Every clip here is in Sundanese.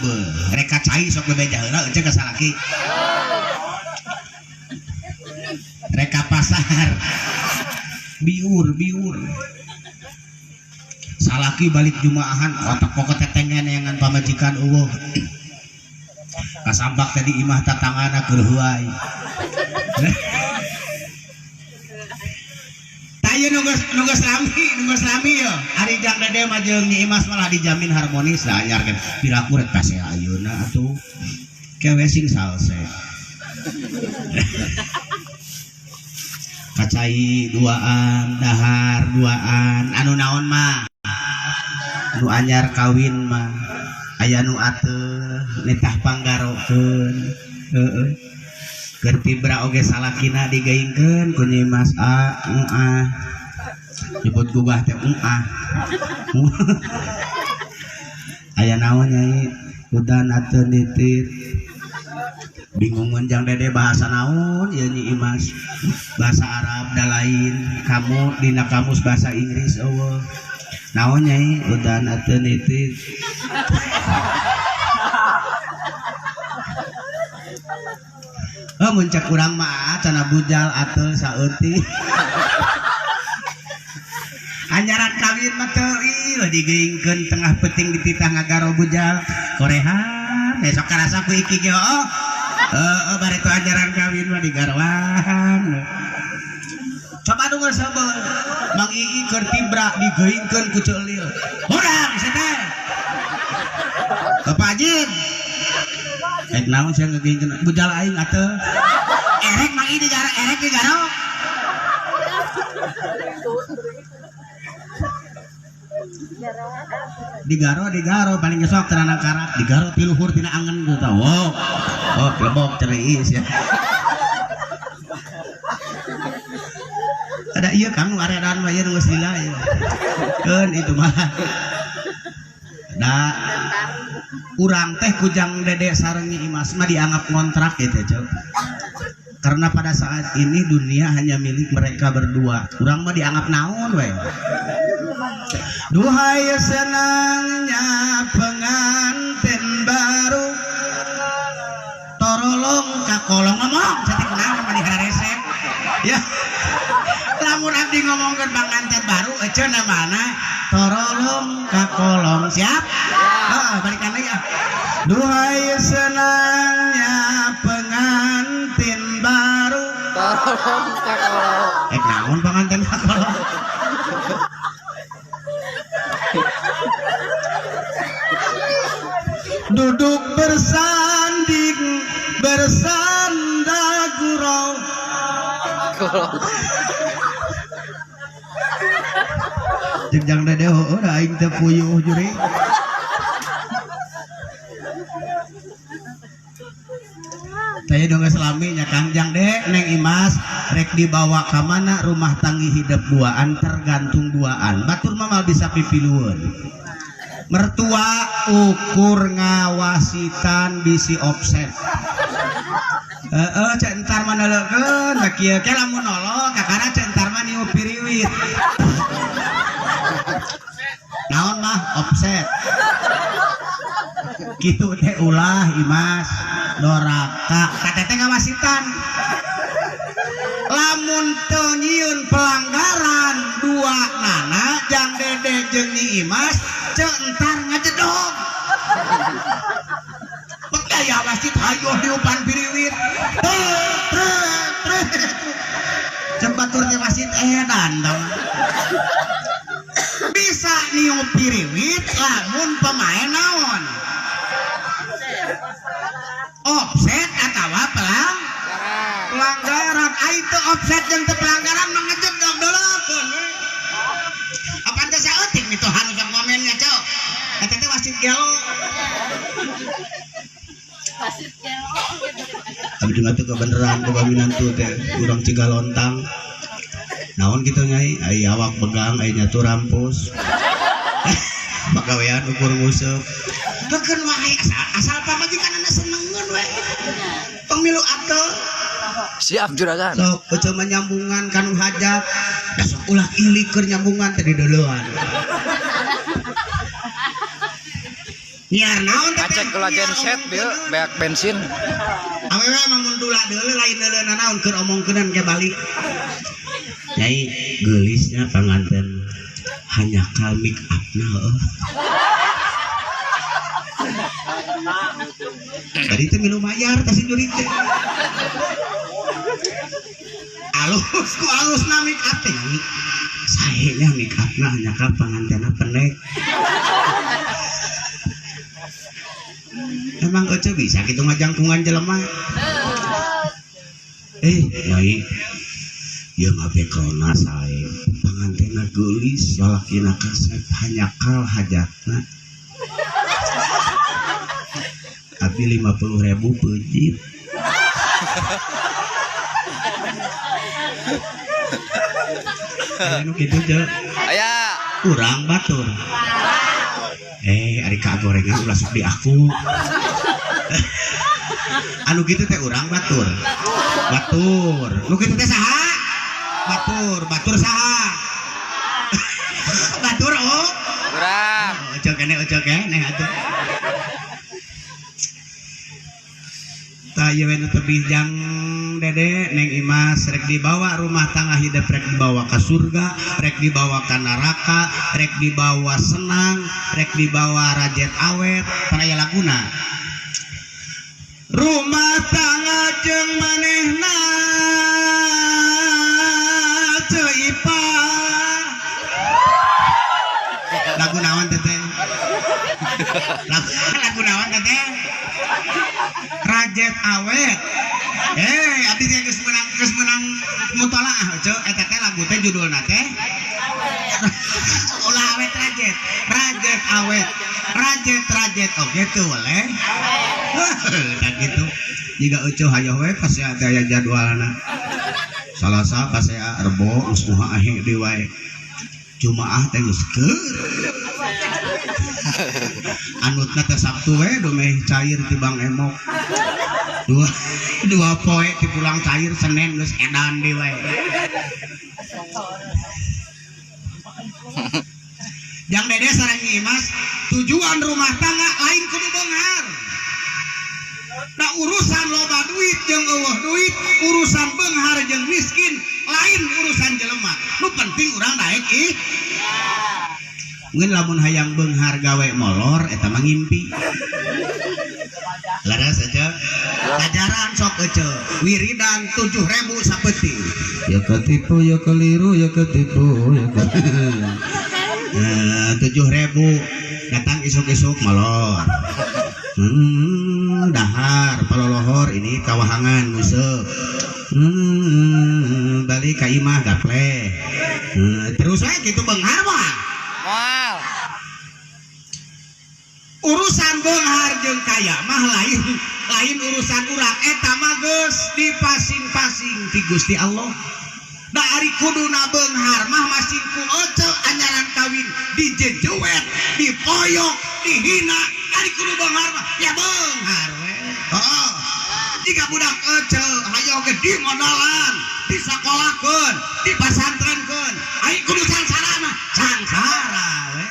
Beuh, rek ka cai sok bebeja heula ece ka salaki. Rek ka pasar. Biur, biur. Salaki balik jumaahan otak pokok tetengen neangan pamajikan eueuh. Kasambak teh di imah tatangana keur heuay. Tah ieu nu geus nu geus rami, nu geus rami yeuh. Ari Jang Dede mah jeung Nyi Imas malah dijamin harmonis da anyar ge. Piraku rek pasea ayeuna atuh. Kewe sing salse. Kacai duaan, dahar duaan, anu naon mah? Nu anyar kawin mah aya nu ateuh nitah panggarokeun. Heeh. Keur tibra oge salakina digeingkeun ku Nyi Mas a ah. Nyebut gugah teh ah. Aya naon nyai udan ateu nitit. Bingungeun Jang Dede bahasa naon ieu Nyi Imas. Bahasa Arab da lain, kamu dina kamus bahasa Inggris eueuh. Naon nyai udan ateu nitit. Oh mun cek urang mah cenah bujal ateul saeutik. Anyaran kawin mah teu ieu digeingkeun tengah peuting dititah ngagaro bujal korehan besok karasa ku iki ge heuh. Heueuh bari tu anyaran kawin mah digaroan. Coba nu geus heubeul Mang Ii keur tibra digeingkeun ku Ceulil. Hurang sia teh. Bapak Ajin. Rek naon sia ngegeingkeun bujal aing atuh. Erek Mang Ii digaro, erek digaro. Digaro digaro paling gesok cenah karak digaro ti luhur tina angen ku tah. Oh, oh lebok cenah iis ya. Ada ieu Kang nu aredan mah ieu nu geus lila ieu. Keun itu mah. Da urang teh ku Jang Dede sareng Nyi Imas mah dianggap ngontrak gitu cok. Karena pada saat ini dunia hanya milik mereka berdua. Urang mah dianggap naon we. Duhai senangnya pengantin baru torolong kakolong ngomong saya teh kunaon mah dihararese. Ya. Lamun abdi ngomongkeun panganten baru ece namana torolong kakolong siap? Heeh, balikan lagi ah. Duhai senangnya pengantin baru Torolong kakolong. Eh naon pengantin kakolong? Duduk bersanding bersanda gurau. Jeung Jang Dede heueuh da aing teh puyuh juri. Saya dong selami nya Kang Jang Dek Neng Imas rek dibawa ka mana rumah tanggi hidup duaan tergantung duaan. Batur mah mal bisa pipilueun. Mertua ukur ngawasitan bisi offset. Heeh cek entar mah neuleukeun da kieu ke lamun nolong kakara cek entar mah niup piriwit. Naon mah offset. Kitu teh ulah Imas doraka ka teteh ngawasitan. Lamun teu nyieun pelanggaran dua nana Jang Dede jeung Nyi Imas ceu entar ngajedog. Bek daya wasit hayoh diupan piriwit. Trek trek trek. Cek batur teh wasit edan tong. Bisa niup piriwit lamun pemain naon? Offset atawa pelanggaran. Ai teu offset jeung teu pelanggaran mah ngejedog dolokeun we. Apan teh saeutik mitoha nu sok ngomennya cok. Eta teh wasit gelo. Wasit gelo gitu. Abdi mah teu kabeneran boga minantu teh urang Cigalontang. Naon kitu nyai? Ai awak begang, ai nyatu rampus. Pagawean ukur nguseup. Kekeun wae asal, asal pamajikanana senengeun we. Pemilu atuh. Siap juragan. Sok ece mah nyambungan kanu hajat. Da sok ulah ilik keur nyambungan teh dideulean. Nyiar naon teh? Ngacek heula genset bieu beak bensin. Awewe mah mun dula deuleu lain deuleu naon keur omongkeunan ke balik. Nyai geulisnya panganten hanya make up-na heueuh. Tadi teh milu mayar ka si jurig teh. Alus ku alusna make up teh nyai. Sae nya make up-na hanjakal pangantenna pendek. Emang ece bisa gitu ngajangkungan jelema? Nyai. Ieu mah backgroundna sae. Pangantenna geulis, lalakina kasep, hanjakal hajatna. Abi 50.000 peujit. Aya nu kitu teu? Aya. Urang batur. Ari ka gorengan ulah sok di aku. Anu kitu teh urang batur. Batur. Nu kitu teh saha? Batur. Batur saha? Batur oh. Urang. Ojo kene ojo kene atuh. Tah ieu we nu tebih jang Dede Neng Imas rek dibawa rumah tangga hidup rek dibawa ke surga rek dibawa ke neraka rek dibawa senang rek dibawa rajet awet pan aya laguna rumah tangga jeung manehna Ceu Ipah lagu naon teteh lagu naon teteh rajet awet. Abdi teh geus menang mutolaah ceu eta teh lagu teh judulna teh ulah awet rajet rajet awet rajet rajet oke tuh boleh tah kitu jiga euceuh hayoh we pasti aya jadwalna Salasa pasea Rebo geus moha ahe deui wae Jumaah teh geus keur anutna teh Sabtu we dumeh cair ti Bang Emok dua poe ti pulang cair Senin geus edan deui wae. Jang Dede sareng Nyi Imas tujuan rumah tangga lain kudu beunghar. Da urusan loba duit jeung eueuh duit, urusan beunghar jeung miskin lain urusan jelema. Nu penting urang daek ih. Ngeun lamun hayang beunghar gawe molor eta mah ngimpi. Leres aja. Ajaran sok ece wiridan 7.000 sapeuting. Ya ketipu ya keliru ya ketipu ya ketipu. 7.000 datang isuk-isuk molor. Dahar palolohor ini kawahangan nguseup. Balik ka imah gaple. Terus we kitu beunghar mah. Moal. Urusan beunghar jeung kaya mah lain urusan urang eta mah geus dipasing-pasing ti Gusti Allah. Da ari kuduna beunghar mah masing ku ece anyaran kawin dijejuwet, dipoyok, dihina. Ari kudu beunghar mah ya beunghar we. Heeh. Jika budak ece hayo ge dimodalan, disakolakeun, dipasantrenkeun. Ari kudu sangsara mah sangsara we.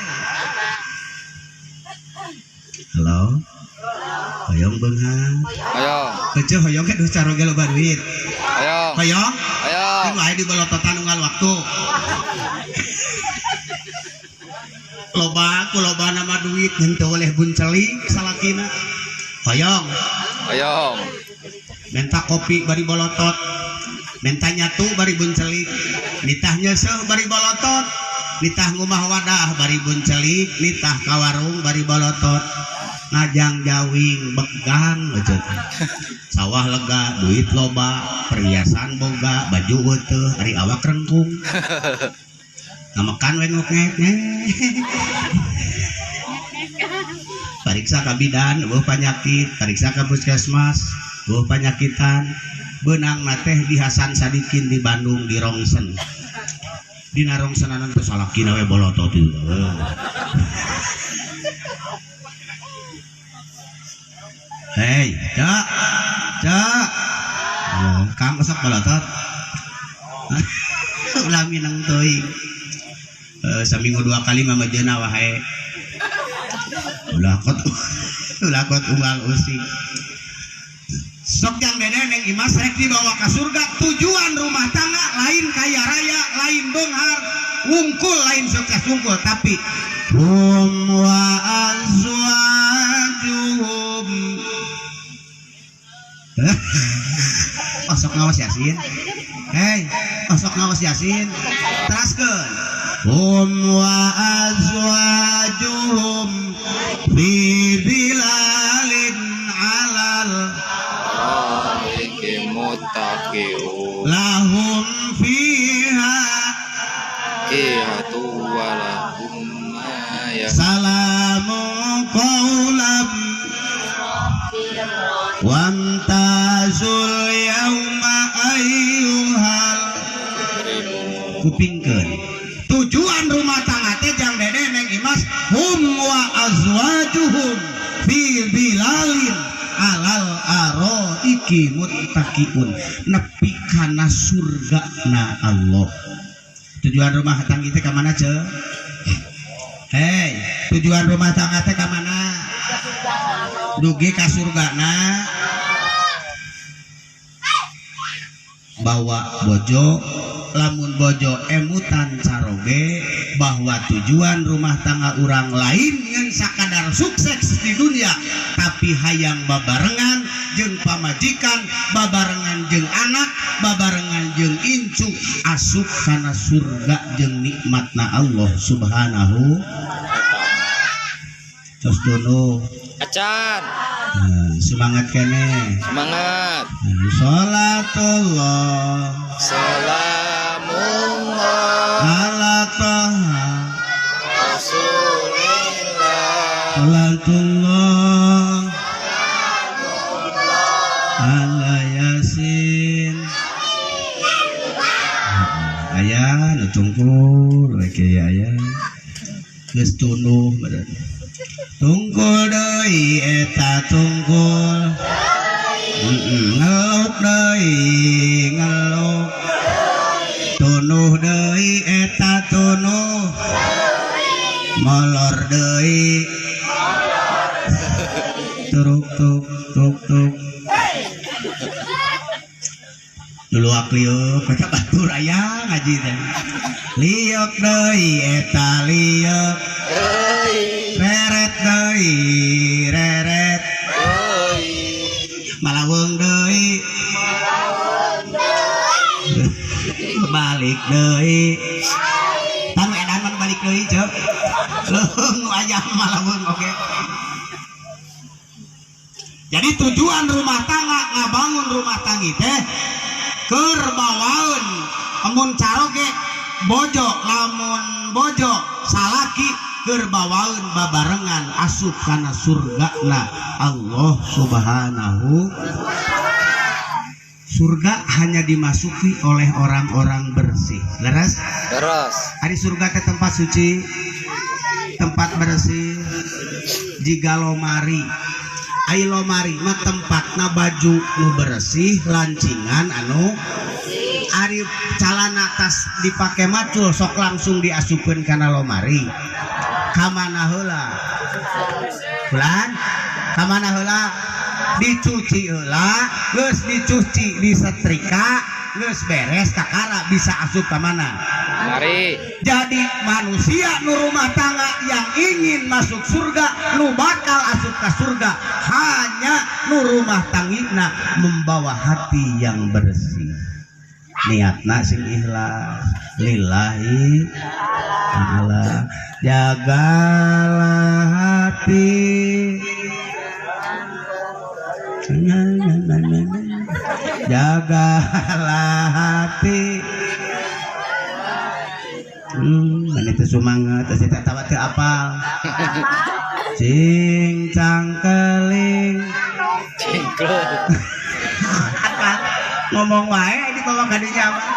Halo. Hoyong beunghar. Hoyong. Ece hoyong ge duh caroge loba duit. Hoyong. Hoyong. Hoyong. Kan wae dibolototan unggal waktu. Loba ku loba nama duit henteu oleh buncelik salakina. Hoyong. Hoyong. Menta kopi bari bolotot. Menta nyatu bari buncelik. Nitah nyeuseuh bari bolotot. Nitah ngumah wadah bari buncelik, nitah ka warung bari bolotot. Ngajang jawing begang ece. Sawah lega, duit loba, perhiasan boga, baju weteuh, ari awak rengkung. Ngamakan we nu ngek-ngek. Pariksa ka bidan, eueuh panyakit, pariksa ka puskesmas, eueuh panyakitan. Beunangna teh di Hasan Sadikin di Bandung di rongsen. Dina rongsenanan teh salakina we bolotot ieu. Hei, Cak. Cak. Oh, Kang sok bolotot. Ulah mineng teuing. Saminggu 2 kali mah majeuna wae. Ulah kot ulah kot unggal usik. Sok jang Dede Neng Imas rek dibawa ke surga, tujuan rumah tangga lain kaya raya, lain beunghar wungkul, lain sukses wungkul, tapi hum wa azwajuhum. Osok ngawas Yasin. Hei, osok ngawas Yasin. Teraskeun. Hum wa azwajuhum fi zilalin alal lahum fiha salamu qawlam wamtazul yauma ayyuhal kupingkeun. Tujuan rumah tangga teh jang Dede Neng Imas hum wa azwajuhum fi zilalin alal aroiki muttaqiun, nepi kana surga na Allah. Tujuan rumah tangga teh ka mana ce? Hei, tujuan rumah tangga teh ka mana? Dugi ka surgana. Bawa bojo, lamun bojo emutan caroge bahwa tujuan rumah tangga urang lain ngan sakadar sukses di dunia, tapi hayang babarengan jeung pamajikan, babarengan jeung anak, babarengan jeung incu, asup kana surga jeung nikmatna Allah Subhanahu. Tos dulu. Acan. Semangat kene. Semangat. Salatullah salamullah ala taha rasulillah. Salatullah ala yasin. Aya nu tungkul we kieu aya. Geus tunduh badan. Tungkul deui eta tungkul. Ngeluk deui ngeluk. Tunuh deui eta tunuh. Molor deui. Turuk tuk tuk tuk. Duluak liuk ka batur aya ngaji teh. Liuk deui eta liuk. Reret deui reret. Malaweng deui. Balik deui. Tang edan mah balik deui ceuk. Leuheung nu aya malaweng oge. Jadi tujuan rumah tangga ngabangun rumah tangga teh keur bawaeun amun caroge bojo, lamun bojo salaki keur bawaeun babarengan asup kana surgana Allah Subhanahu. Surga hanya dimasuki oleh orang-orang bersih. Leres? Leres. Ari surga ke tempat suci, tempat bersih, jiga lomari. Ai lomari mah tempatna baju nu bersih, lancingan anu ari calana tas dipake macul sok langsung diasupkeun kana lomari. Ka mana heula? Bulan? Ka mana heula? Dicuci heula, geus dicuci disetrika, geus beres kakara bisa asup ka mana? Mari. Jadi manusia nu rumah tangga yang ingin masuk surga, nu bakal asup ke surga hanya nu rumah tanggina membawa hati yang bersih. Niatna sing ikhlas lillahi ta'ala. Jagalah hati. Jagalah hati. Mana teu sumanget, teu tawa teu apal. Cing cangkeling. Cingkluk. Apa? Ngomong wae di bawah kadinya mah.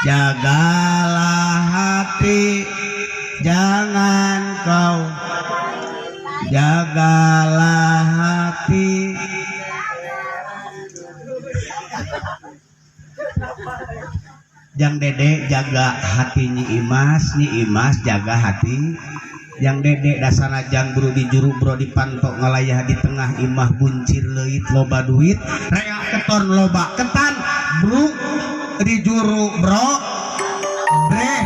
Jagalah hati, jangan kau. Jagalah hati. Jang Dede jaga hati Nyi Imas, Nyi Imas jaga hati Yang Dede dasanajan bro di juru bro dipantok ngalayah di tengah imah buncir leuit loba duit rea keton loba ketan bro di juru bro breh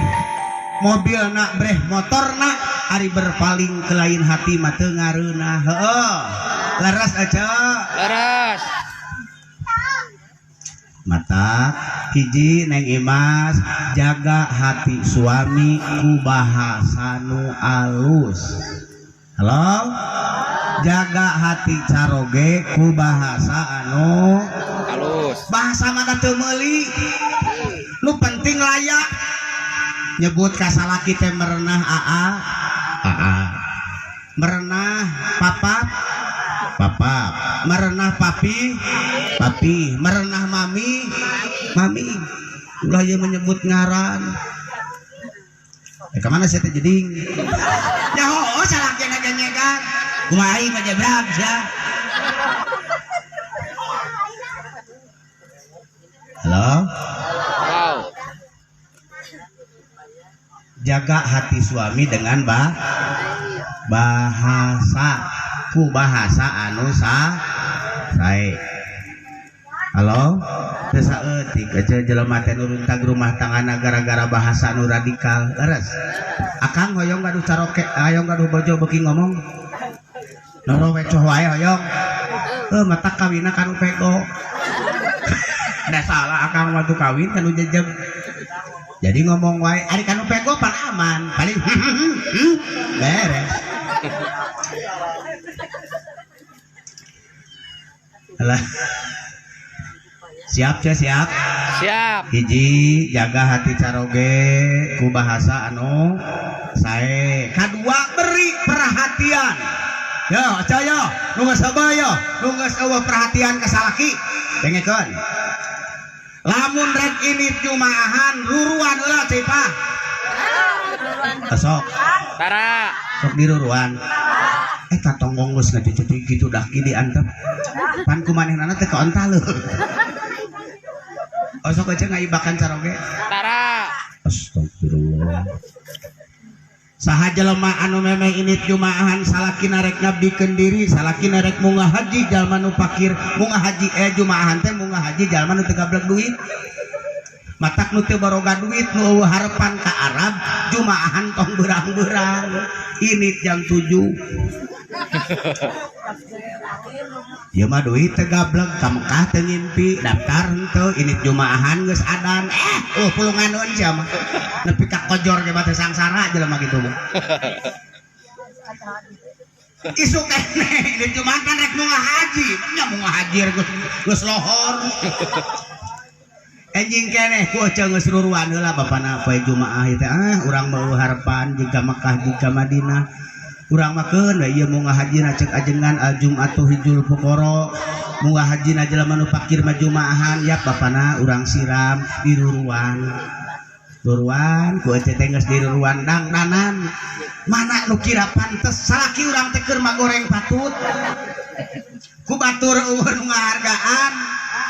mobil nak breh motor nak ari berpaling ke lain hati mah teu ngareunah heueuh leres aja Leres. Mata hiji Neng Imas jaga hati suami ku bahasa nu alus. Halo, jaga hati caroge ku bahasa anu Halus. Bahasa mana teu meuli, nu penting layak nyebut ka salaki teh merenah aa aa, merenah papap papap, merenah papi papi, merenah mami mami. Ulah ieu menyebut ngaran. Kemana saya teh jeding? Ya hooh salakina ge nyegat. Kumaha aing mah jebrak sia. Halo? Wow. Jaga hati suami dengan bahasa ku bahasa anu sae. Halo? Teu saeutik aja jelema teh nu runtag rumah tanggana gara-gara bahasa nu radikal. Leres. Akang hoyong gaduh caroke, hoyong gaduh bojo beuki ngomong. Noro wecoh wae hoyong. Mata kawinna kanu pego. Da salah akang waktu kawin kanu jejeg. Jadi ngomong wae ari kanu pego pan aman, paling beres. Alah. Siap ya, siap. Siap. Hiji jaga hati caroge ku bahasa anu sae. Kadua beri perhatian. Yo, aca yo, nu geus heubeul yo, nu geus eueuh perhatian ka salaki. Dengekeun. Lamun rek ini jumaahan ruruan heula cipah. Sok. Tara. Sok diruruan. Eta tonggong geus ngacucuti kitu daki diantep. Pan kumanehnana teh kaonta leuh. Osok aja ngaibakan caroge. Tara. Astagfirullah. Saha jelema anu memeh init jumaahan salaki narek ngabdikeun diri, salaki narek munggah haji jalma nu pakir, munggah haji jumaahan teh munggah haji jalma nu teu gablek duit. Matak nu teu baroga duit nu eueuh harepan ka Arab, jumaahan tong beurang-beurang. Init jam 7. Ieu mah duit teu gablek ka Mekah teu ngimpi, daftar henteu init jumaahan geus adan. Pulunganeun sia mah. Nepi ka kojor ge mah teh sangsara jelema kitu mah. Isuk keneh init jumaahan kan rek munggah haji, nya munggah haji geus lohor. Enjing keneh ku eceu geus ruruan heula bapana poe Jumaah ieu teh urang mah eueuh harepan jeung ka Mekah jeung ka Madinah. Urang mah keun we ieu munggah haji na ceuk ajengan al Jum'atu hijul fuqara. Munggah haji na jelema nu fakir mah jumaahan yap bapana urang siram diruruan. Ruruan ku eceu teh geus diruruan dangdanan. Mana nu kira pantes salaki urang teh keur magoreng patut. Ku batur eueuh nu ngahargaan,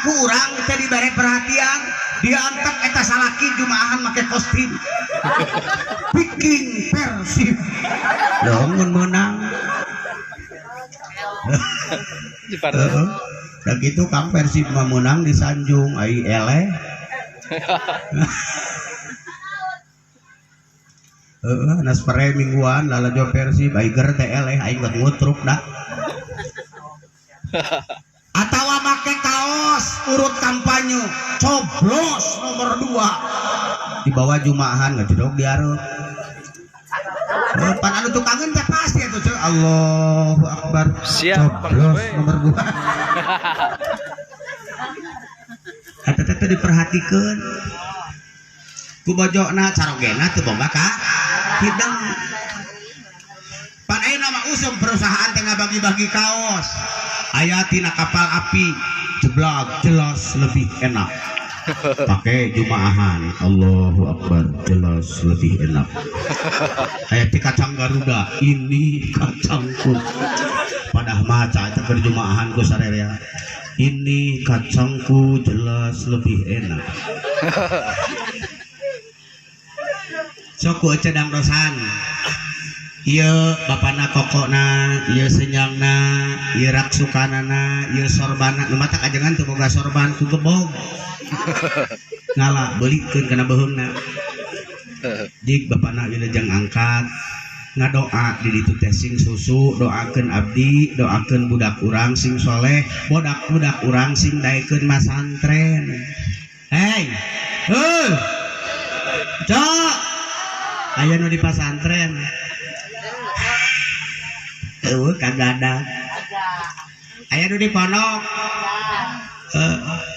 ku urang teh dibere perhatian, diantep eta salaki jumaahan make kostum. Viking Persib. Dong mun meunang. Heeh. Da kitu Kang Persib mah meunang disanjung ai eleh. Heeh, nas pere mingguan lalajo Persib ai ger teh eleh aing geus ngutruk da. Atawa make kaos urut kampanye coblos nomor 2 dibawa jumaahan ngejedog diareup. Pan anu tukangeun teh pasti atuh ceu Allahu Akbar. Siap, coblos Bang. Nomor 2. Eta teh teu diperhatikeun. Ku bojona carogena teu boga ka hideng. Pan ayeuna mah usum perusahaan teh ngabagi-bagi kaos. Aya tina kapal api jeblak jelas lebih enak. Pakai jumaahan Allahu Akbar jelas lebih enak. Aya ti kacang Garuda ini kacangku. Padah maca eta keur jumaahan ku sarerea. Ini kacangku jelas lebih enak. Sok ku ece dangdosan. Ieu bapana kokona, ieu senyangna, ieu raksukanana, ieu sorbana. Nu matak ajengan teu boga sorban ku gebog. Ngala beulikeun kana beuheungna. Jig bapana wilujeng angkat ngadoa di ditu teh sing susu, doakeun abdi, doakeun budak urang sing soleh, budak-budak urang sing daekeun masantren. Hey, heuh. Cok. Aya nu di pasantren. Eueuh kagada. Aya nu di pondok.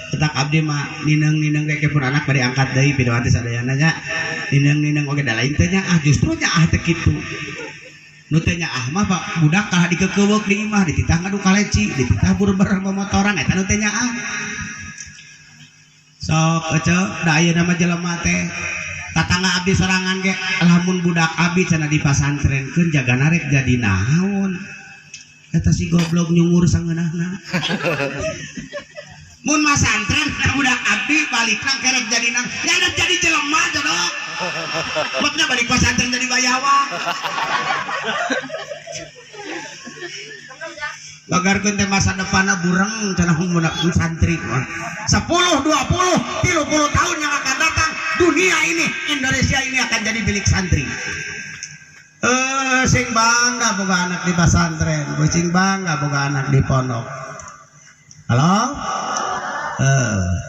Tetak abdi mah nineung-nineung ge pun anak bade angkat deui pidawati sadayana nya. Nineung-nineung oge da lain teh nya ah justru nya ah teh kitu. Nu teh nya ah mah Pak budak kalah dikekeuweuk di imah dititah ngadu kaleci, dititah burber momotoran eta nu teh nya ah. Sok ece da ayeuna mah jelema teh tatangga abdi sorangan ge lamun budak abdi cenah dipasantrenkeun jagana rek jadi naon. Eta si goblok nyungur sangeunahna. Mun masantren budak abdi balikna kerek jadi nang ya jadi jelema jodok. Makna balik pasantren jadi bayawa. Bagarkeun teh masa depanna bureng cenah budak santri mah. 10, 20, 30 tahun yang akan datang dunia ini Indonesia ini akan jadi milik santri. Sing bangga boga anak di pasantren, sing bangga boga anak di pondok. Halo?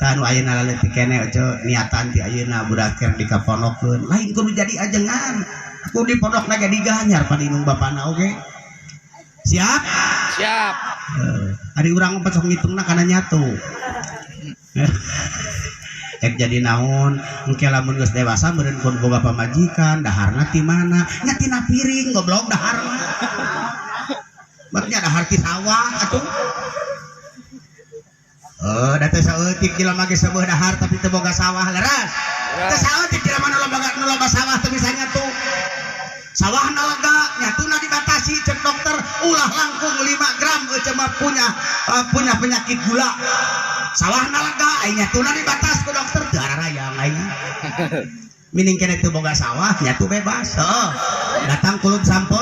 Tanu ayeuna laleutik keneh ojo niatan ti ayeuna budak keur dikapondokeun. Lain kudu jadi ajengan. Kudu di pondokna ge diganyar padinung bapana oge. Siap? Siap. Ari urang mah sok ngitungna kana nyatu. Ek jadi naon, engke lamun geus dewasa meureun kun boga pamajikan, daharna ti mana? Nya tina piring goblok dahar mah. Berarti dahar ti sawah atuh. Da teh saeutik jelema ge seueuh dahar tapi teu boga sawah leres. Teu saeutik jelema nu loba sawah teu bisa nyatu. Sawahna lega, nyatuna dibatasi cek dokter ulah langkung 5 gram eueuh mah punya penyakit gula. Sawahna lega, ai nyatuna dibatas ku dokter teu ararayang aing. Mining keneh teu boga sawah, nyatu bebas. Heeh. Datang kulub sampo.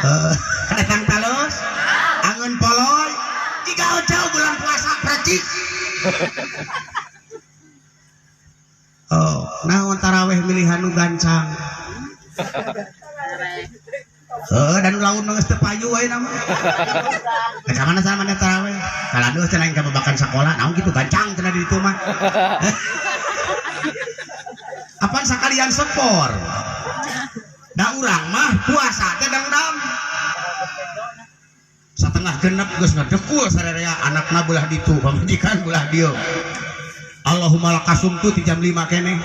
Heeh. Datang talus. Angeun poloy. Jika jauh bulan puasa percik. Oh, naon taraweh milihan nu gancang. Dan laun geus teu payu ayeuna mah. Ka mana sana mana taraweh? Kalandeus cenah ka babakan sakola, naon kitu gancang cenah di ditu mah. Apan sakalian sepor. Da urang mah puasa teh dangdam. Satengah genep geus ngedekul sarerea anakna belah ditu, pamajikan belah dieu. Allahumma lakasumtu ti jam 5 keneh.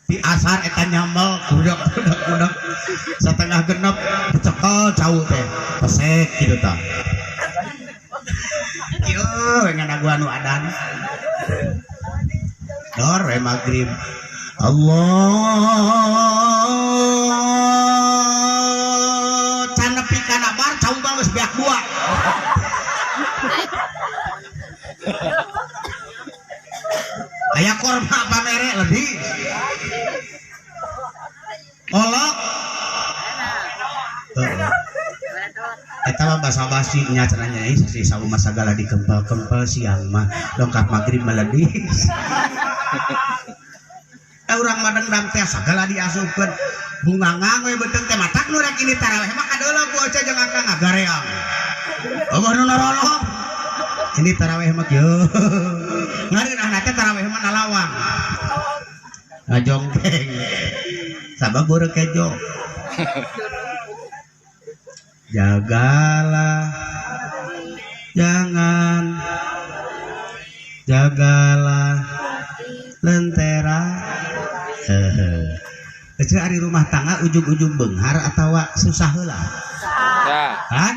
Di asar eta nyambel kudak kudak kudak setengah genep cekel cau teh pesek gitu tah. Kieu we ngadaguan nu adan. Dor we magrib. Allah can nepi kana bar cau mah geus beak dua. Aya korma pamere lebih. Olok. Eta mah basa-basi nya cenah nya si sauma sagala dikempel-kempel siang mah dongkap magrib meledis. Urang mah dendam teh sagala diasupkeun. Bungangang we beuteung teh matak nu rek ini taraweh mah kadeuleu ku Oce jeung Akang ngagareang. Eueuh nu norolong. Ini taraweh mah kieu. Ngareunahna teh taraweh mah nalawang. Ngajongkeng. Sabab beureuk kejo. Jagalah jangan jagalah lentera. Ece ari rumah tangga ujung-ujung beunghar atawa susah heula. Hah?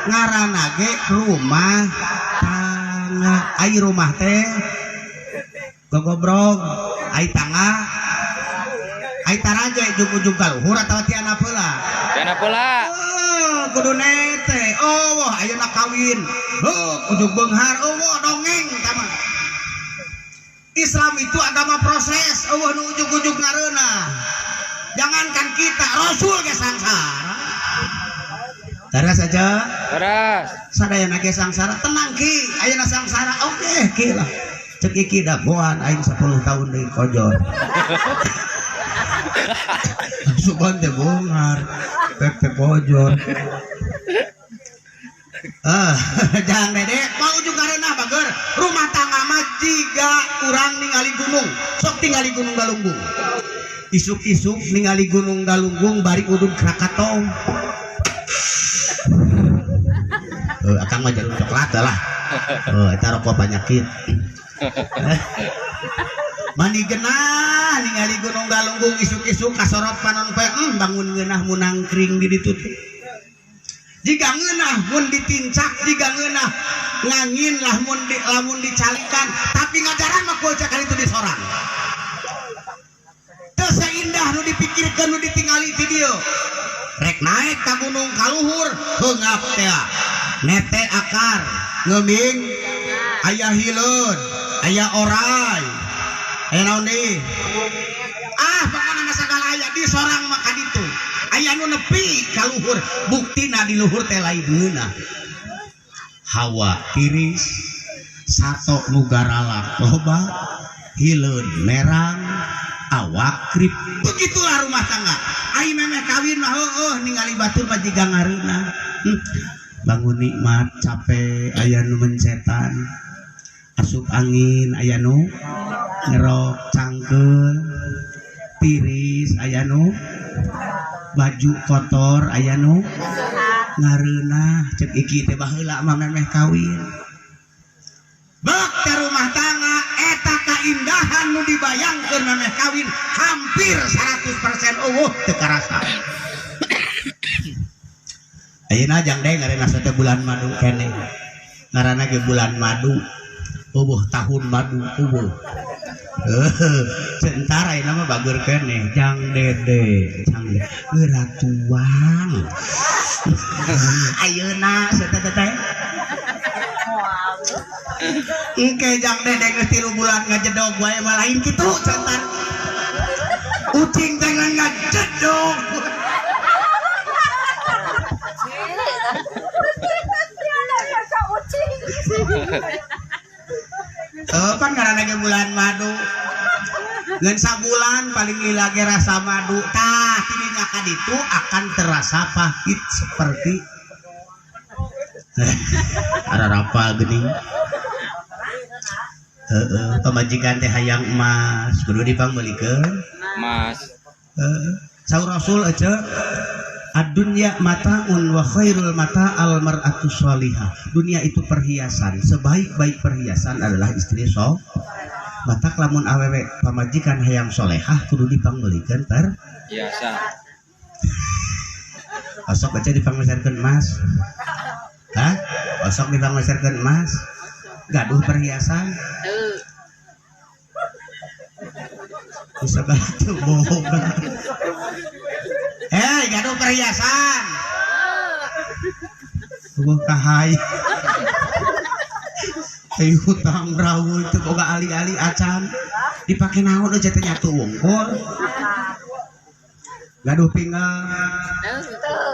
Ngaranna ge rumah tangga. Ai rumah teh gogobrog, ai tangga ai taraje ujung-ujung ka luhur atawa ti anak heula. Ti anak heula. Kudu nete. Oh, wah ayeuna kawin. Heuh, ujung beunghar, oh wah dongeng tah mah. Islam itu agama proses, euweuh nu ujug-ujug ngareunah. Jangankan kita, Rasul ge sangsara. Teras aja. Teras. Sadayana ge sangsara, tenang ki, ayeuna sangsara oke ki lah. Cek iki dagoan aing 10 tahun deui kojor. Sugan teh bongar, pek teh kojor. Ah, jangan dede, mau ujung ngareunah bager. Rumah tangga mah jiga urang ningali gunung, sok tingali Gunung Galunggung. Isuk-isuk ningali Gunung Galunggung bari udud Krakatau. Akang mah jarum coklat lah. Eta rokok penyakit. Mani genah ningali Gunung Galunggung isuk-isuk kasorot panon poe, bangun ngeunah munangkring di ditu teh. Jika ngeunah mun ditincak, jika ngeunah ngangin lah mun di, lamun dicalikan, tapi ngajaran mah kulca kali itu disorang. Teu saindah nu dipikirkeun nu ditingali ti dieu. Rek naik ka gunung kaluhur heungap teh. Nete akar, ngeuming aya hileud, aya orai. Aya naon deui? Ah, pokona mah sagala aya di sorang mah ka ditu. Aya nu nepi ka luhur, buktina di luhur teh lain ngeunah. Hawa tiris, sato nu garalak loba, hileud merang, awak krip. Begitulah rumah tangga. Ai memeh kawin mah heueuh ningali batur mah jiga ngareunah. Bangun nikmat, capek, aya nu mencetan. Asup angin aya nu ngerok cangkeul, tiris aya nu baju kotor aya nu ngareunah. Cek iki teh baheula mah memeh kawin. Bek teh rumah tangga eta kaindahan nu dibayangkeun memeh kawin hampir 100% eueuh teu karasa. Ayeuna jang deui ngaranna teh bulan madu keneh. Ngaranna ge bulan madu. Eueuh tahun madu eueuh. Centar ayeuna mah bager keneh jang dede, jang dede geura tuang. Ayeuna teh teh. Engke jang dede geus 3 bulan ngajedog wae mah lain kitu centar. Ucing teh ngajedog. Kan ngaranna ge bulan madu. Ngan sabulan paling lila ge rasa madu. Tah tidinya ka ditu akan terasa pahit seperti ararapa geuning. Heeh, pamajikan teh hayang emas, kudu dipangmeulikeun emas. Heeh. Saur Rasul ece ad-dunya mata'un wa khairul mata' al mar'atu sholihah. Dunia itu perhiasan, sebaik-baik perhiasan adalah istri so. Matak lamun awewe pamajikan hayang solehah kudu dipangmeulikeun perhiasan. Osok baca dipangmeulikeun emas. Hah? Osok dipangmeulikeun emas. Gaduh perhiasan. Bisa batu boga. Gaduh perhiasan. Eueuh kahai. Hei hutang rawuh teu boga ali-ali acan. Dipake naon euy teh nyatu wungkul. Gaduh pinggang.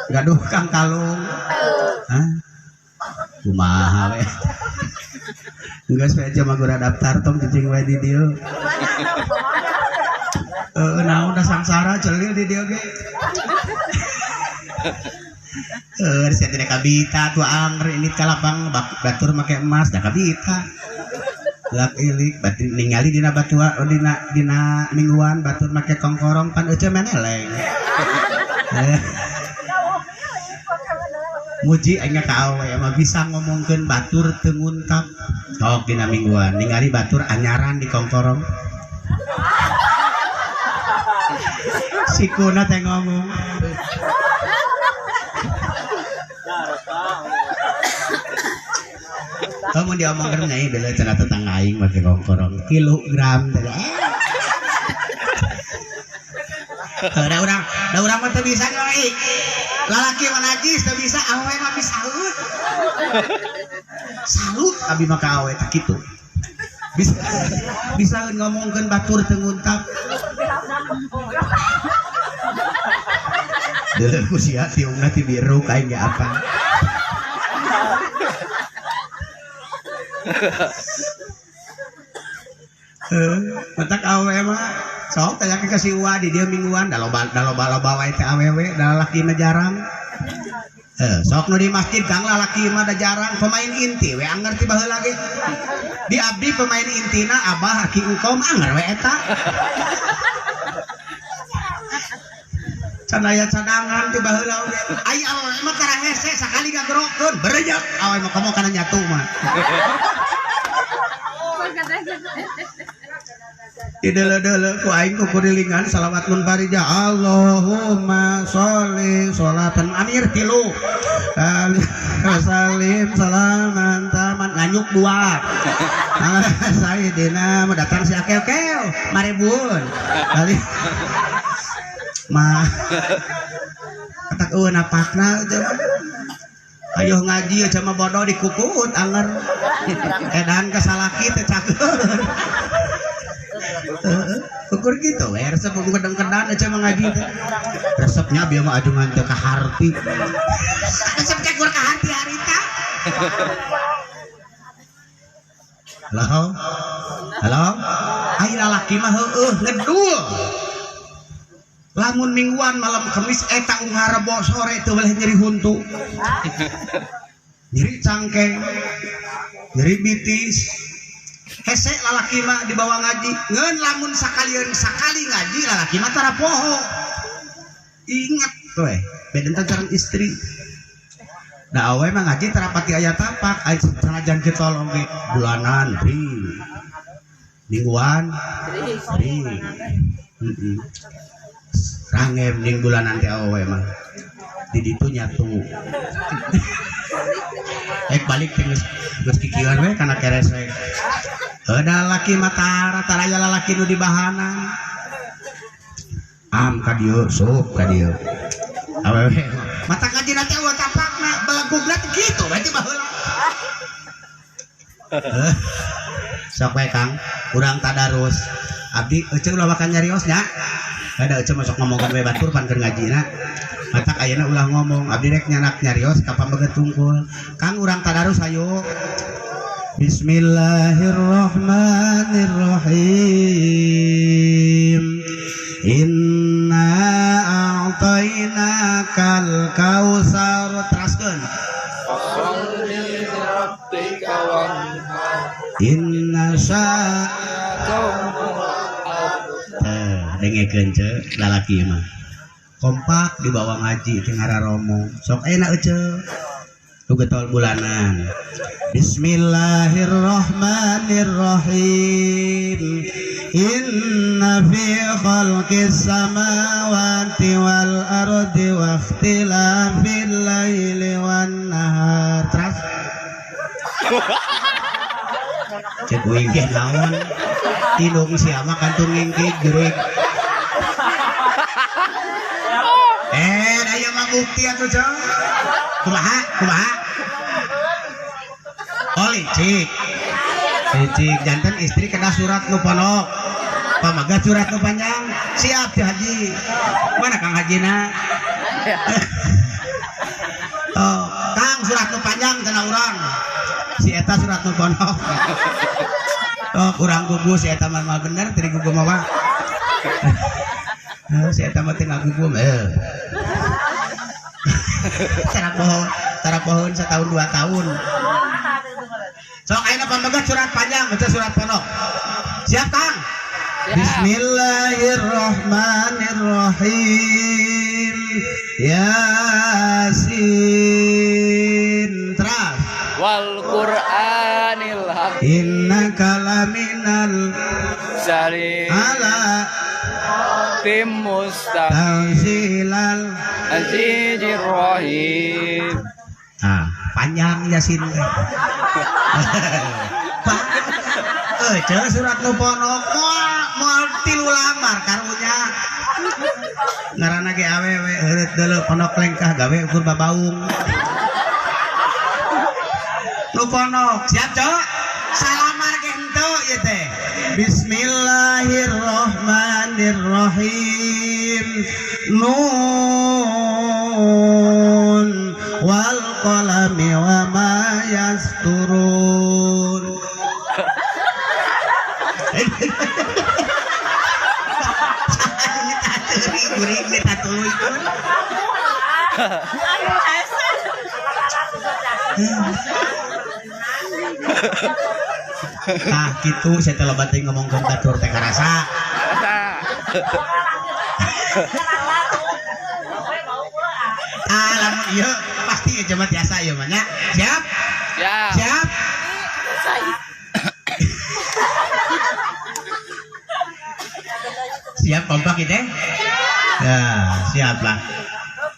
Gaduh kangkalung. Hah? Kumaha we. Geus we aja mah gura daftar tong cicing we di dieu. Heeh, naon da sangsara celil di dieu ge. Sia teh kabita tuh angger ini ka lapang batur make emas da kabita. Lak ilik batin ningali dina batua dina dina mingguan batur make kongkorong pan euceu meneleng. Muji aing ka awe mah bisa ngomongkeun batur teu nguntap. Tok dina mingguan ningali batur anyaran di kongkorong. Sikuna teh ngomong. Kamu diomongkeun nyai bela cenah tetangga aing make kongkorong kilogram teh. Da urang mah teu bisa nyai. Lalaki mah najis teu bisa, awewe mah bisa. Salut abi mah ka awewe teh kitu. Bisa bisa ngomongkeun batur teu nguntap. Deuleu ku sia tiungna ti biru ka aing ge apa. Matak awewe mah sok tanya ke si Uwa di dia mingguan da loba da loba-loba wae teh awewe da lalaki mah jarang. Sok nu di masjid Kang lalaki mah da jarang pemain inti we anger ti baheula ge. Di abdi pemain intina Abah Aki Engkom anger we eta. Can aya cadangan ti baheula oge. Ai awewe mah tara hese sakali gagerokeun berejek awewe mah komo kana nyatu mah. Dideuleu-deuleu ku aing ku kurilingan salawat munfarijah Allahumma sholli sholatan amir tilu salim salaman taman nganyuk dua Sayyidina mau datang si akel-kel marebun kali mah katak eueuh napakna ayo ngaji aja mah bodoh dikukut anger edan ka salaki teh cager. Ukur gitu we resep kedeng-kedan aja mah ngaji teh. Resepnya bieu mah ajungan teh ka harti. Resep cagur ka harti harita. Halo. Halo. Ai lalaki mah heueuh ngedul. Lamun mingguan malam Kamis eta ungah Rebo sore teu boleh nyeri huntu. Nyeri cangkeng. Nyeri bitis. Hese lalaki mah dibawa ngaji ngeun lamun sakalieun sakali ngaji lalaki mah tara poho. Ingat we benten sareng istri. Da awe mah ngaji tara pati aya tapak ai sanajan kitol oge bulanan ri. Mingguan ri. Heeh. Rangem ning bulanan teh awe mah. Di ditu nyatu. Ek balik teh geus kikieuan we kana keresek. Ada laki mata rata raya lalaki nu dibahanan. Am ka dieu sup ka dieu. Awewe mata ngaji teh eueuh tapakna belegugna teh kitu we teh baheula. Sok we Kang, urang tadarus. Abdi euceun ulah makan nyarios nya. Ada euceun masuk ngomongkeun we batur pan keur ngajina. Matak ayeuna ulah ngomong, abdi rek nyanak nyarios ka pameget tungkul. Kang urang tadarus hayu. Bismillahirrahmanirrahim. Inna a'tainakal kautsar. Teraskeun. Fasholli li rabbika wanhar. Inna dengekeun ceu lalaki mah. Kompak dibawa ngaji teh ngararomo. Sok ayeuna euceu. Nu getol bulanan. Bismillahirrahmanirrahim. Inna fi khalqis samawati wal ardi wa ikhtilafil laili wan nahar. Terus cek uing ge naon? Indung sia mah kantun ngingkig jurig. Aya mah bukti atuh cong. Kumaha? Kumaha? Oh licik. Licik janten istri kena surat nu ponok. Pamagat surat nu panjang. Siap ti haji. Mana Kang Hajina? Oh, Kang surat nu panjang cenah urang. Si eta surat nu ponok. Oh, kurang gugu si eta mah bener teu digugu mah Pak. Si eta mah teu ngagugu. Tara pohon setahun 2 tahun. Sok ayeuna pamegat surat panjang baca surat ponok. Siap Kang? Siap. Bismillahirrahmanirrahim. Yasin. Terus. Wal Qur'anil Hakim. Innaka laminal salim ala tim mustaqim tanzilal azizir rahim. Nah, panjang Yasin. Pak, ceu surat nu ponok moal tilu lamar karunya. Ngaranna ge awewe heureut deuleu ponok lengkah gawe ukur babaung. Nu ponok, siap ceu? Salamar ge henteu ieu teh. Bismillahirrahmanirrahim. Nun wal qalami wa ma yasturun. Kuring minta tuluykeun. Tah kitu saya teh loba teuing ngomongkeun batur teh karasa. Ah lamun ieu pasti ieu mah tiasa ieu mah nya. Siap? Siap. Siap? Siap kompak kita? Ya, siap lah.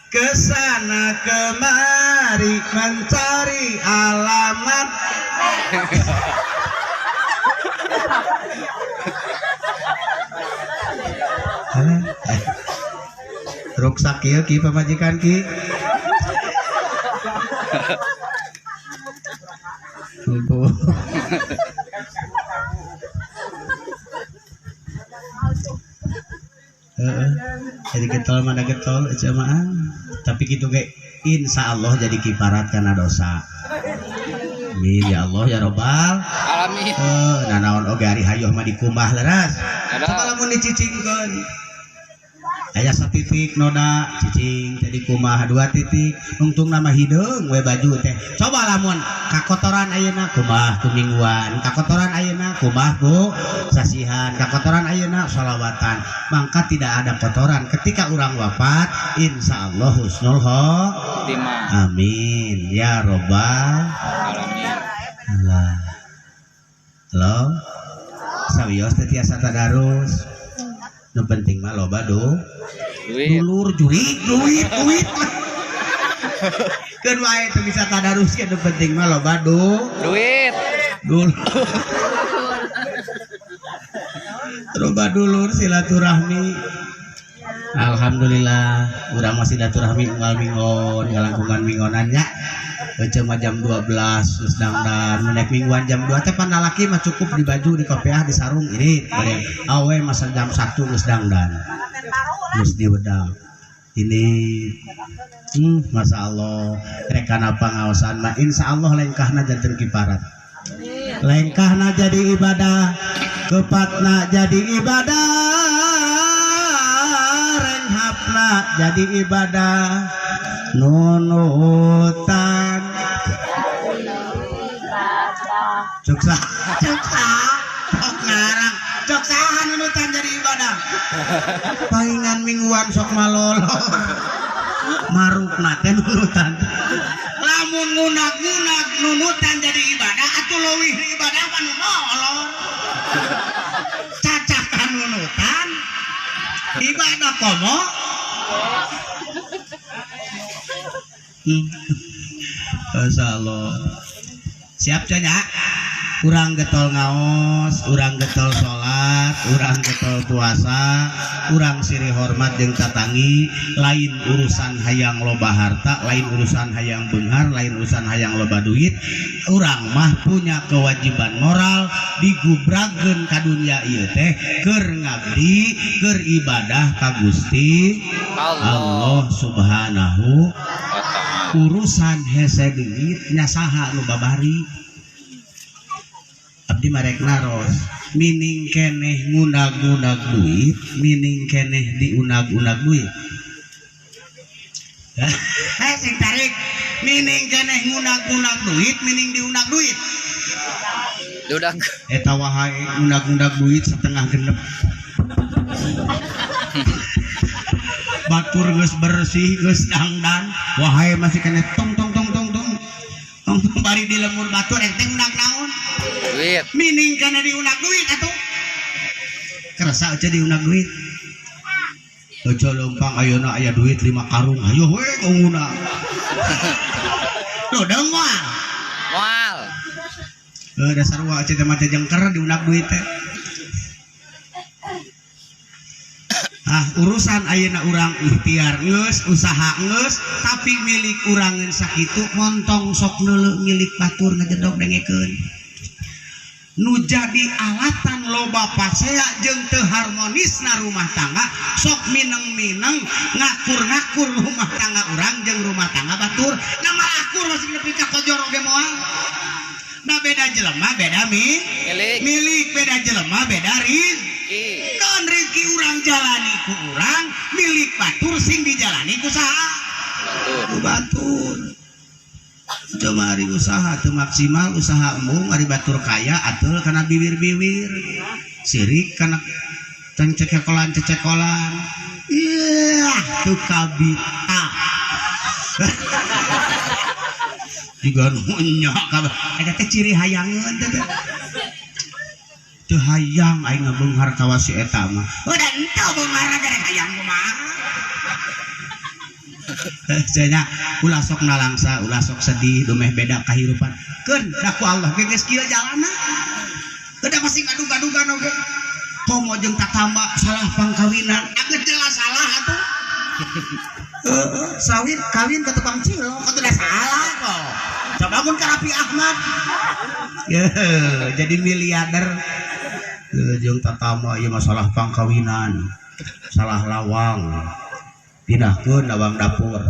Kesana kemari mencari alamat. Ruksak kieu ki pamajikan ki. Lumpuh. Jadi getol mana getol jamaah, tapi gitu ge insya Allah jadi kiparat karena dosa. Amin ya Allah ya robbal alamin. Nanaon oge ari hayoh mah dikumbah leres. Coba lamun dicicingkeun. Aya satitik noda cicing jadi kumaha dua titik nungtung nama hideung we baju teh. Coba lamun kakotoran ayeuna kumaha ku mingguan, kakotoran ayeuna kumaha ku sasihan, kakotoran ayeuna sholawatan. Maka tidak ada kotoran ketika urang wafat, insyaallah husnul khotimah. Amin ya robbal alamin. Allah. Halo. Sawios teh tiasa tadarus. Nu penting mah loba do. Duit. Dulur jurik duit duit. Keun wae teu bisa tadarus ge nu penting mah loba do. Duit. Dulur. Loba dulur silaturahmi. Alhamdulillah urang mah silaturahmi unggal minggon ngalangkungan minggonan nya. Ece mah jam 12 geus dangdan menek mingguan jam 2 teh pan lalaki mah cukup di baju di kopiah di sarung ini awe masa jam 1 geus dangdan geus diwedang ini Masya Allah rekana pangaosan mah insya Allah lengkahna janten kiparat lengkahna jadi ibadah kepatna jadi ibadah renghapna jadi ibadah nunutan cuksa cuksa sok ngarang cuksahan nunutan jadi ibadah palingan mingguan sok malolor marukna teh nunutan lamun ngunak-ngunak nunutan jadi ibadah atuh leuwih ibadah mah nu molor cacakan nunutan ibadah komo. Masya Allah. Siap conya? Urang getol ngaos, urang getol sholat, urang getol puasa, urang sirih hormat jeung tatangi, lain urusan hayang loba harta, lain urusan hayang beunghar, lain urusan hayang loba duit. Urang mah punya kewajiban moral digubrageun ka dunya ieu teh keur ngabdi, keur ibadah ka Gusti Allah Subhanahu. Urusan hese duit nya saha nu babari. Abdi marek naros mining keneh ngunag-ngunag duit, mining keneh diunag-unag duit. Sing tarik mining keneh ngunag-ngunag duit, mining diunag duit. Diunag. Eta wae ngunag-ngunag duit setengah genep. Batur geus bersih, geus dangdan, wahai masih keneh tong tong tong tong tong. Tong tong bari di lemur batur enteng unag naon? Duit. Mining kana diunag duit atuh. Kerasa aja diunag duit. Ojo leumpang ayeuna aya duit 5 karung, ayo we nguna. Loh, deung moal. Moal. Heuh dasar wa teh mah teh jengker diunag duit teh. Ah urusan ayeuna urang ikhtiar geus, usaha geus, tapi milik urangeun sakitu montong sok neuleuh milik batur ngajedog dengekeun. Nu jadi alatan loba pasea jeung teu harmonisna rumah tangga sok mineng-mineng ngakur-ngakur rumah tangga urang jeung rumah tangga batur na malah akur masih nepi ka kojor oge moal. Da beda jelema beda milik beda jelema beda rizki. Kan rizki urang jalani ku urang, milik batur sing dijalani ku saha? Ku batur. Cuma ari usaha teu maksimal, usaha embung ari batur kaya atul kana bibir-bibir. Sirik kana cecekolan-cecekolan. Iya, tuh kabita. Juga nu nya kabeh. Eta teh ciri hayangeun teh. Teu hayang aing ngabeunghar kawas si eta mah. Udah enteu beunghar gara hayang kumaha. Cenah ulah sok nalangsa, ulah sok sedih, dumeh beda kahirupan. Keun da ku Allah ge geus kieu jalana. Udah pasti gaduh-gaduhan oge. Komo jeung tatamba salah pangkawinan, geus jelas salah atuh. Sawin kawin ke tukang cilok atuh da salah kok. Coba mun ka Raffi Ahmad. Jadi miliarder. Jeung tatamba ieu masalah pangkawinan, salah lawang. Pindahkeun lawang dapur.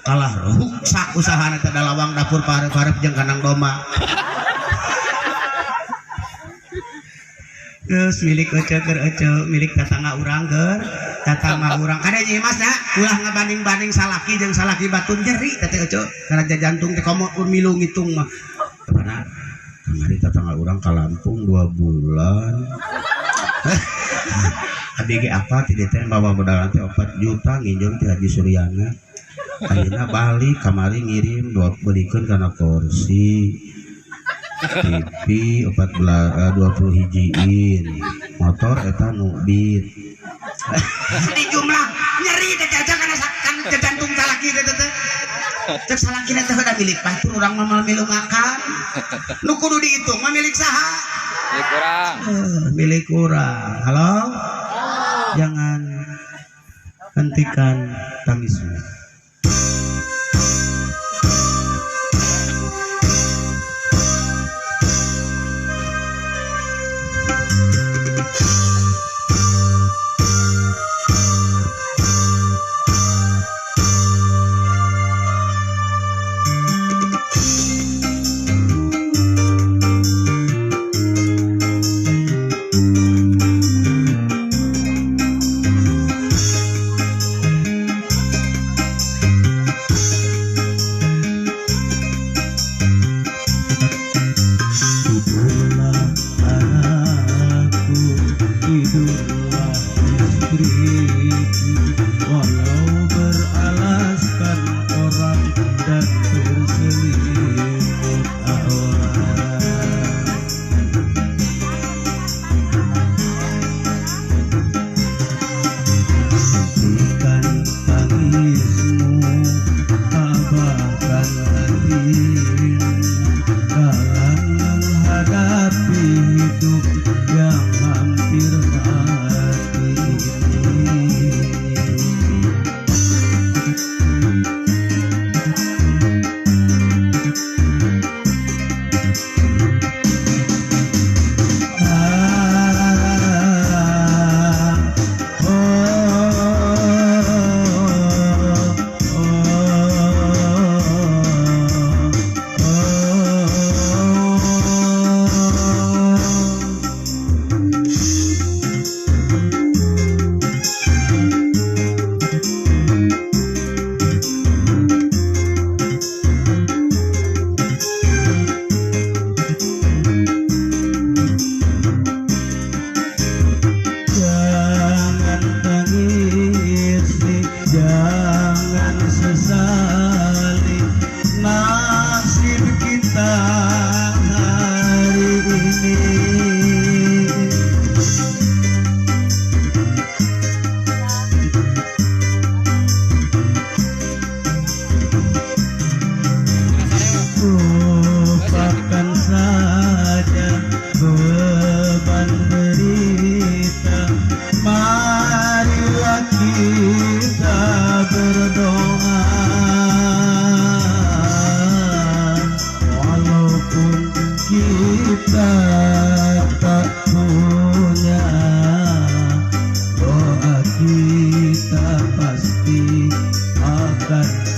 Kalah ruksak usahana teh da lawang dapur pareup-pareup jeung kandang domba. Geus milik ece keur ece, milik tatangga urang keur tatangga urang. Kade Nyi Mas da ulah ngabanding-banding salaki jeung salaki batur jeri teh ece kana jantung teh komo milu ngitung mah. Karena kamari tatangga urang ka Lampung 2 bulan. Abg apa tidak teh bawa modal teh 4 juta nginjem ti Haji Suryana. Ayeuna balik kamari ngirim dua belikeun kana kursi TV 14 20 hijiin motor eta nu beat. Di jumlah nyeri teh aja kana kan jantung salaki teh teh. Cek salaki teh udah milik batur urang mah moal milu makan. Nu kudu dihitung mah milik saha? Milik urang. Milik urang. Halo? Jangan hentikan tangismu.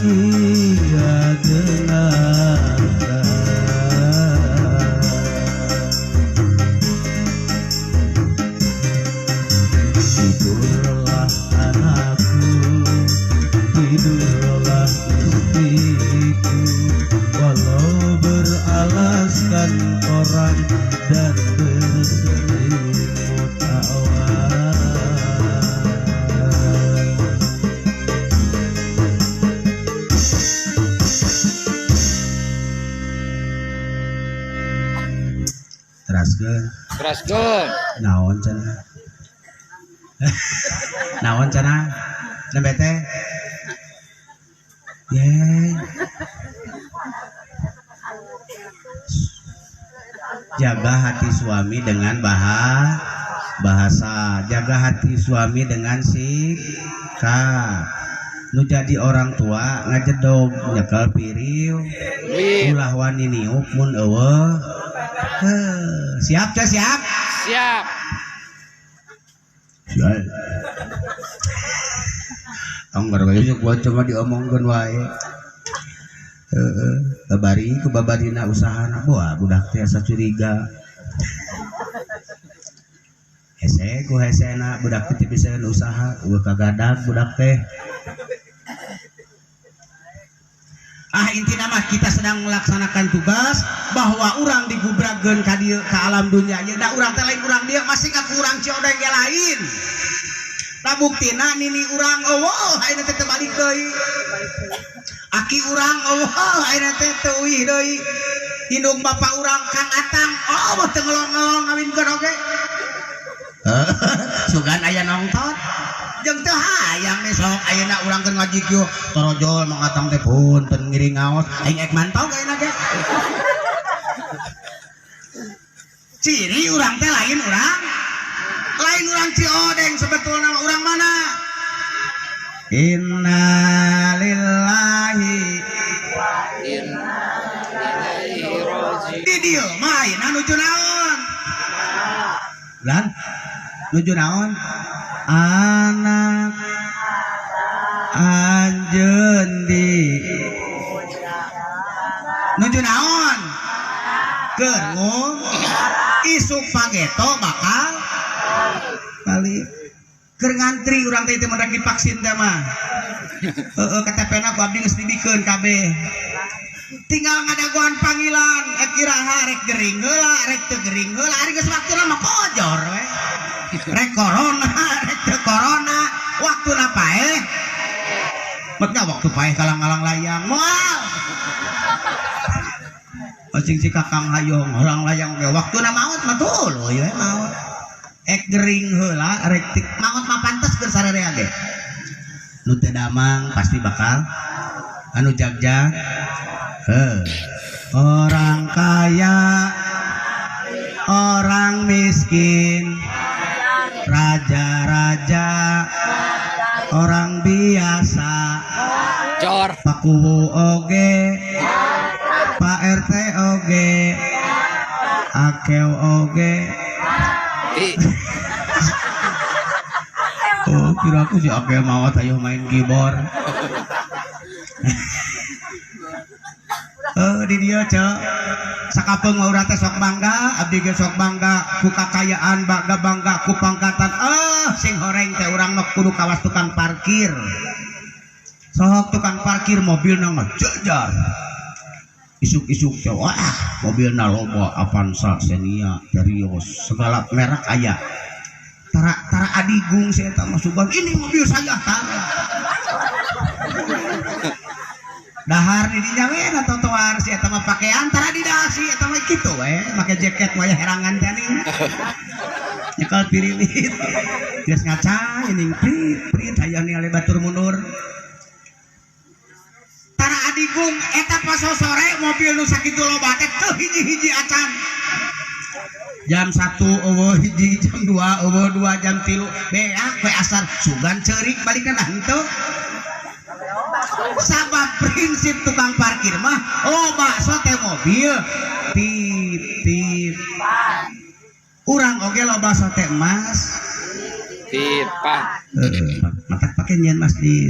ia dengarkan. Tidurlah anakku, tidurlah istriku, walau beralaskan koran dan berselimut awan. Teraskeun. Teraskeun. Naon cenah? Naon cenah? Nembe teh. Ye. Jaga hati suami dengan bahasa, jaga hati suami dengan sikap. Nu jadi orang tua ngajedog nyekel piriu, ulah wani niup mun eueuh. Siap teh siap? Siap. Siap. Anggar we sok buat cuma diomongkeun wae. Heeh, babari ku babarina usahana boa budak teh asa curiga. Hese ku hesena budak teh bisa usaha, eueuh kagadag budak teh. Ah intina mah kita sedang melaksanakan tugas bahwa urang digubrageun ka dieu ka alam dunia ieu da urang teh lain urang dieu masih ngaku urang Ciodeng ge lain. Da buktina nini urang eueuh ayeuna teh teu balik deui. Aki urang eueuh ayeuna teh teu uih deui. Indung bapa urang Kang Atang eueuh teu ngelong-ngelong ngawinkeun oge. Sugan aya nongton. Jeung teu hayang besok ayeuna urang keur ngaji kieu torojol Mang Atang teh punten ngiring ngaos aing ek mantau ayeuna ge. Ciri urang teh lain urang. Lain urang Ciodeng sebetulna urang mana? Innalillahi wa inna ilaihi raji'un. Di dieu mah ayeuna nuju naon? Lan nuju naon? Anak anjeun di nuju naon? Keur isuk pageto bakal balik. Keur ngantri urang teh teu mendak divaksin teh mah. Heeh KTP-na ku abdi geus dibikeun kabeh. Tinggal ngadagoan panggilan, kiraha rek gering heula, rek teu gering heula, ari geus waktuna mah kojor we. Rek corona, rek teu corona, waktuna paeh. Metna waktu paeh kalang-kalang layang moal. Acing si Kakang hayong halang layang ge waktuna maot mah tuluy we maot. Ek gering heula rek maot mah pantes keur sarerea ge. Nu teu damang pasti bakal anu jagjag. Heuh. Orang kaya, orang miskin, raja-raja, orang biasa. Jor. Pak Kuwu oge, Pak RT oge, Akew oge. Oh, kira aku si Akew mau ayo main keyboard. Di dieu ceu. Sakapeung mah urang teh sok bangga, abdi ge sok bangga ku kakayaan, bangga bangga ku pangkatan. Sing horeng teh urang mah kudu kawas tukang parkir. Sok tukang parkir mobilna ngejejar. Isuk-isuk teh wah, mobilna loba Avanza, Xenia, Terios, segala merek aya. Tara tara adigung si eta mah sugan, ini mobil saya tara. Dahar di dinya we na trotoar si eta mah pakean tara di dasi eta mah kitu we, make jaket wayah herangan teh ning. Nyekel pirilit. Geus ngaca ining prit prit hayang ningali batur mundur. Tara adigung eta pas sore mobil nu sakitu loba teh teu hiji-hiji acan. Jam 1 eueuh hiji, jam 2 eueuh 2, jam 3 beak we asar sugan ceurik balikna henteu. Sabab prinsip tukang parkir mah loba sote mobil titip. Urang oge loba sote emas tipan. Heeh, matak pake nyian masjid.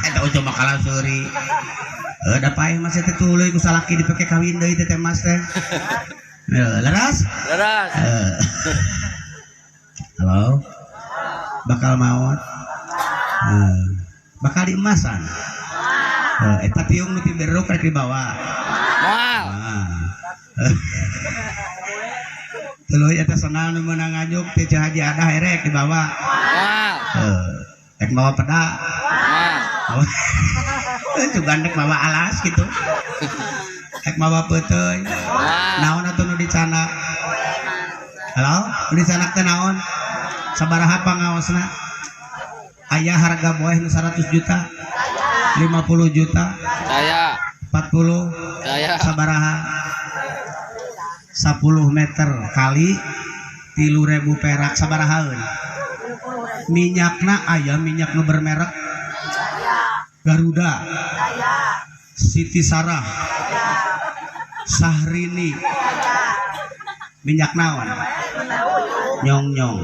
Eta ujung makalah seuri. Da paeh mah teh tuluy ku salaki dipake kawin deui teh mas teh. Leras? Leras. Halo. Bakal maot. Bakal diemasan. Eta tiung nu ti beruk rek dibawa. Moal. Tuluy eta sonal nu meunang ngajuk ti Ceu Haji Adah erek dibawa. Moal. Rek mawa peda. Moal. Cugan rek mawa alas gitu. Rek mawa peuteui. Naon atuh nu dicanak? Halo, nu dicanak teh naon? Sabaraha pangaosna? Aya harga boeh nu 100 juta. 50 juta. Saya. 40. Saya. Sabaraha? 10 meter kali 3.000 perak sabarahaeun? Minyakna aya minyak nu bermerek Garuda, Siti Sarah, Sahrini, minyak naon? Nyong-nyong.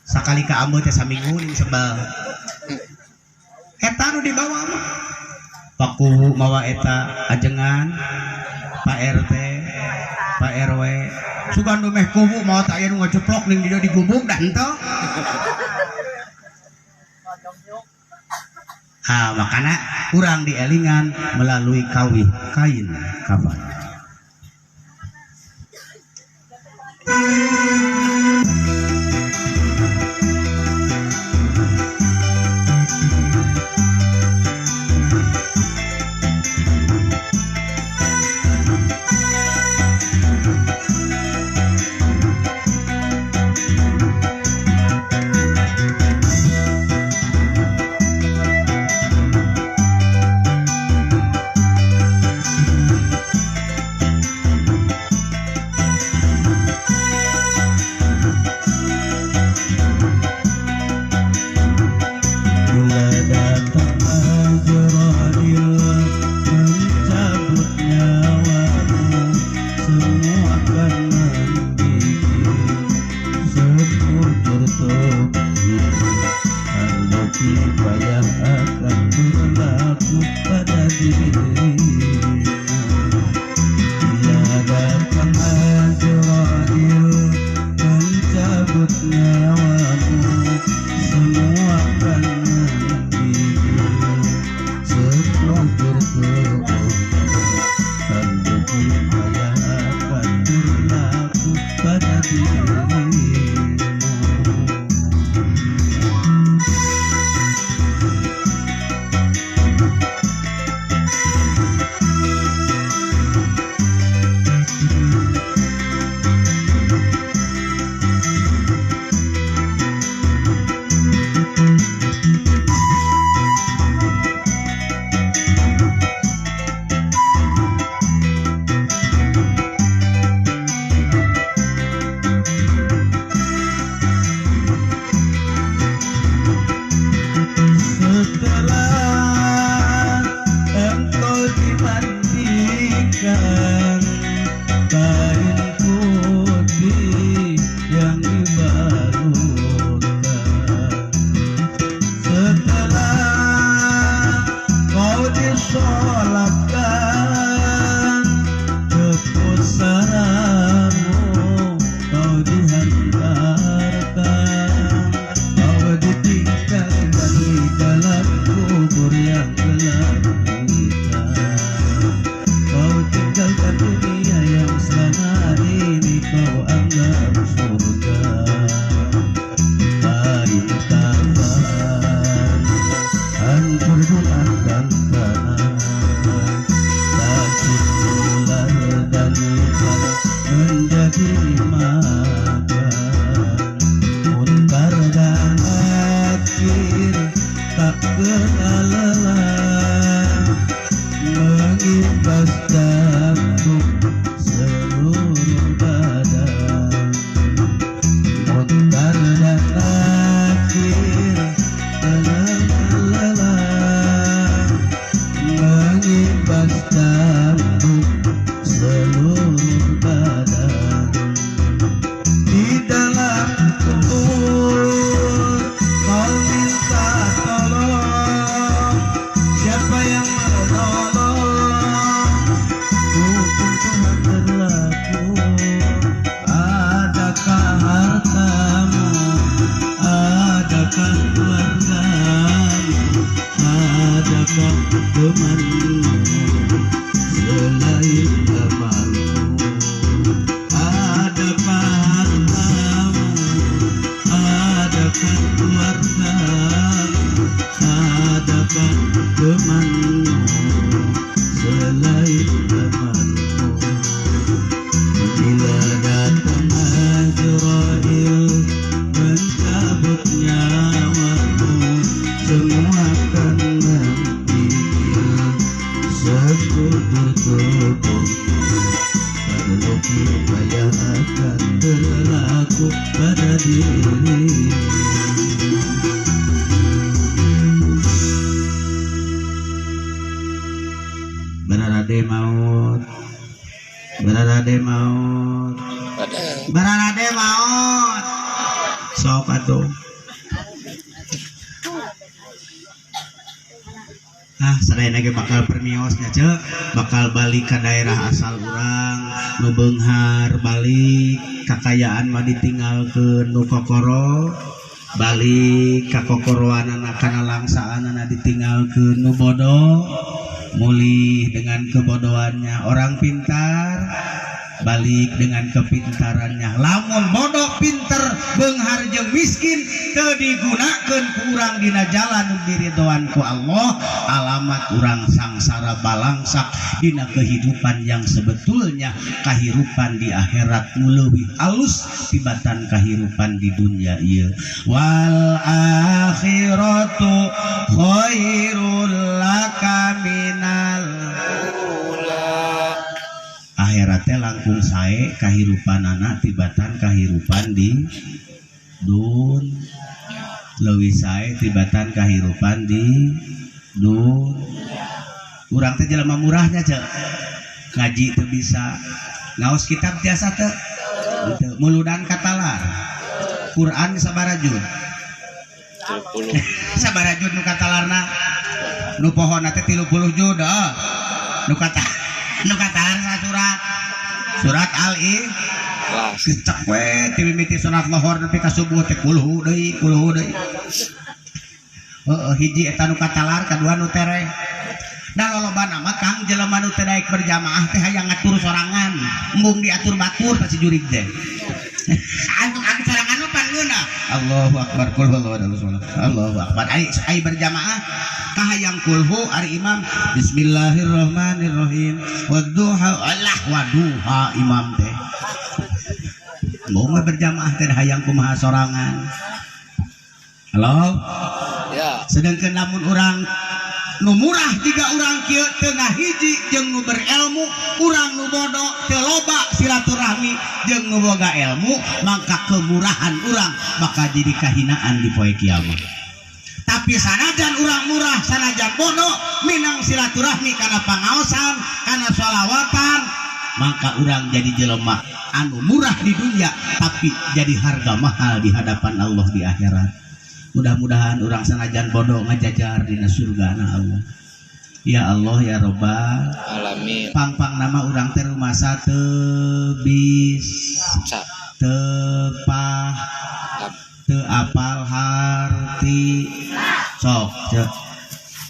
Sakali ka ameu teh saminggu ning sebel. Eta nu dibawa mah. Paku mawa eta ajengan, Pak RT, Pak RW. Sugan nu meh kubu mawa teh aya nu ngaceplok ning dieu digubuk dah henteu. Ah, makana kurang dielingan melalui kawih kain kafan. Di dalam kubur kau minta temanmu selain temanmu? Adakah hartamu, adakah keluargamu, adakah temanmu selain temanmu? Bila datang Azrail mencabut nyawamu, semua kan menggigil sekujur tubuhmu. Perlu yang akan berlaku pada dirimu. Bararade maut, bararade maut, bararade maut. Sok atuh. Ah, sadayana ge bakal permios nya ceu, bakal balik ka daerah asal urang, nu beunghar balik, kakayaan mah ditinggalkeun nu kokoro, balik ka kokoroanana kana langsaanana ditinggalkeun nu bodoh, mulih dengan kebodohannya, orang pintar balik dengan kepintarannya. Lamun bodoh pinter beunghar jeung miskin teu digunakeun ku urang dina jalan nu diridhoan ku Allah, alamat urang sangsara balangsak dina kehidupan yang sebetulnya kahirupan di akhirat nu leuwih alus tibatan kahirupan di dunia ieu. Wal akhiratu khairul laka minal ula. Akhiratnya langkung sae kahirupanana tibatan kahirupan di dun, leuwih sae tibatan kahirupan di dun. Urang teh jelema murahnya ceu, ngaji teu bisa, ngaos kitab tiasa teu, teu muludan katalar, Quran sabaraha juz? 30. Sabaraha juz nu katalarna? Nu pohona teh 30 juz, heeh. Nu kata nu katalar surat surat Al-Ikhlas. Kecek we ti mimiti sunat lohor nepi ka subuh teh kulhu deui kulhu deui. Heeh, hiji eta nu katalar, kadua nu tereh. Da lolobana mah Kang jelema nu teu daek berjamaah teh hayang ngatur sorangan, embung diatur batur ka si jurig teh. Anu anu sorangan mah pan ngeunah. Allahu akbar qul huwallahu ahad. Allahu akbar. Ari ai berjamaah kahayang kulhu ari imam bismillahirrahmanirrahim wadduha Allah waduha imam teh. Mau berjamaah teh hayang kumaha sorangan. Halo? Ya. Sedangkan lamun urang nu murah tiga urang kieu teu ngahiji jeung nu berilmu, urang nu bodoh teu loba silaturahmi jeung nu boga ilmu, maka kemurahan urang bakal jadi kahinaan di poe kiamat. Tapi sanajan urang murah, sanajan bodoh, minang silaturahmi kana pangaosan, kana sholawatan, maka urang jadi jelema anu murah di dunia tapi jadi harga mahal di hadapan Allah di akhirat. Mudah-mudahan urang sanajan bodoh ngajajar dina surgana Allah. Ya Allah ya Robbal alamin. Pang-pang nama urang teh rumasa teu bisa, teu pah, teu apal harti. Sok cek.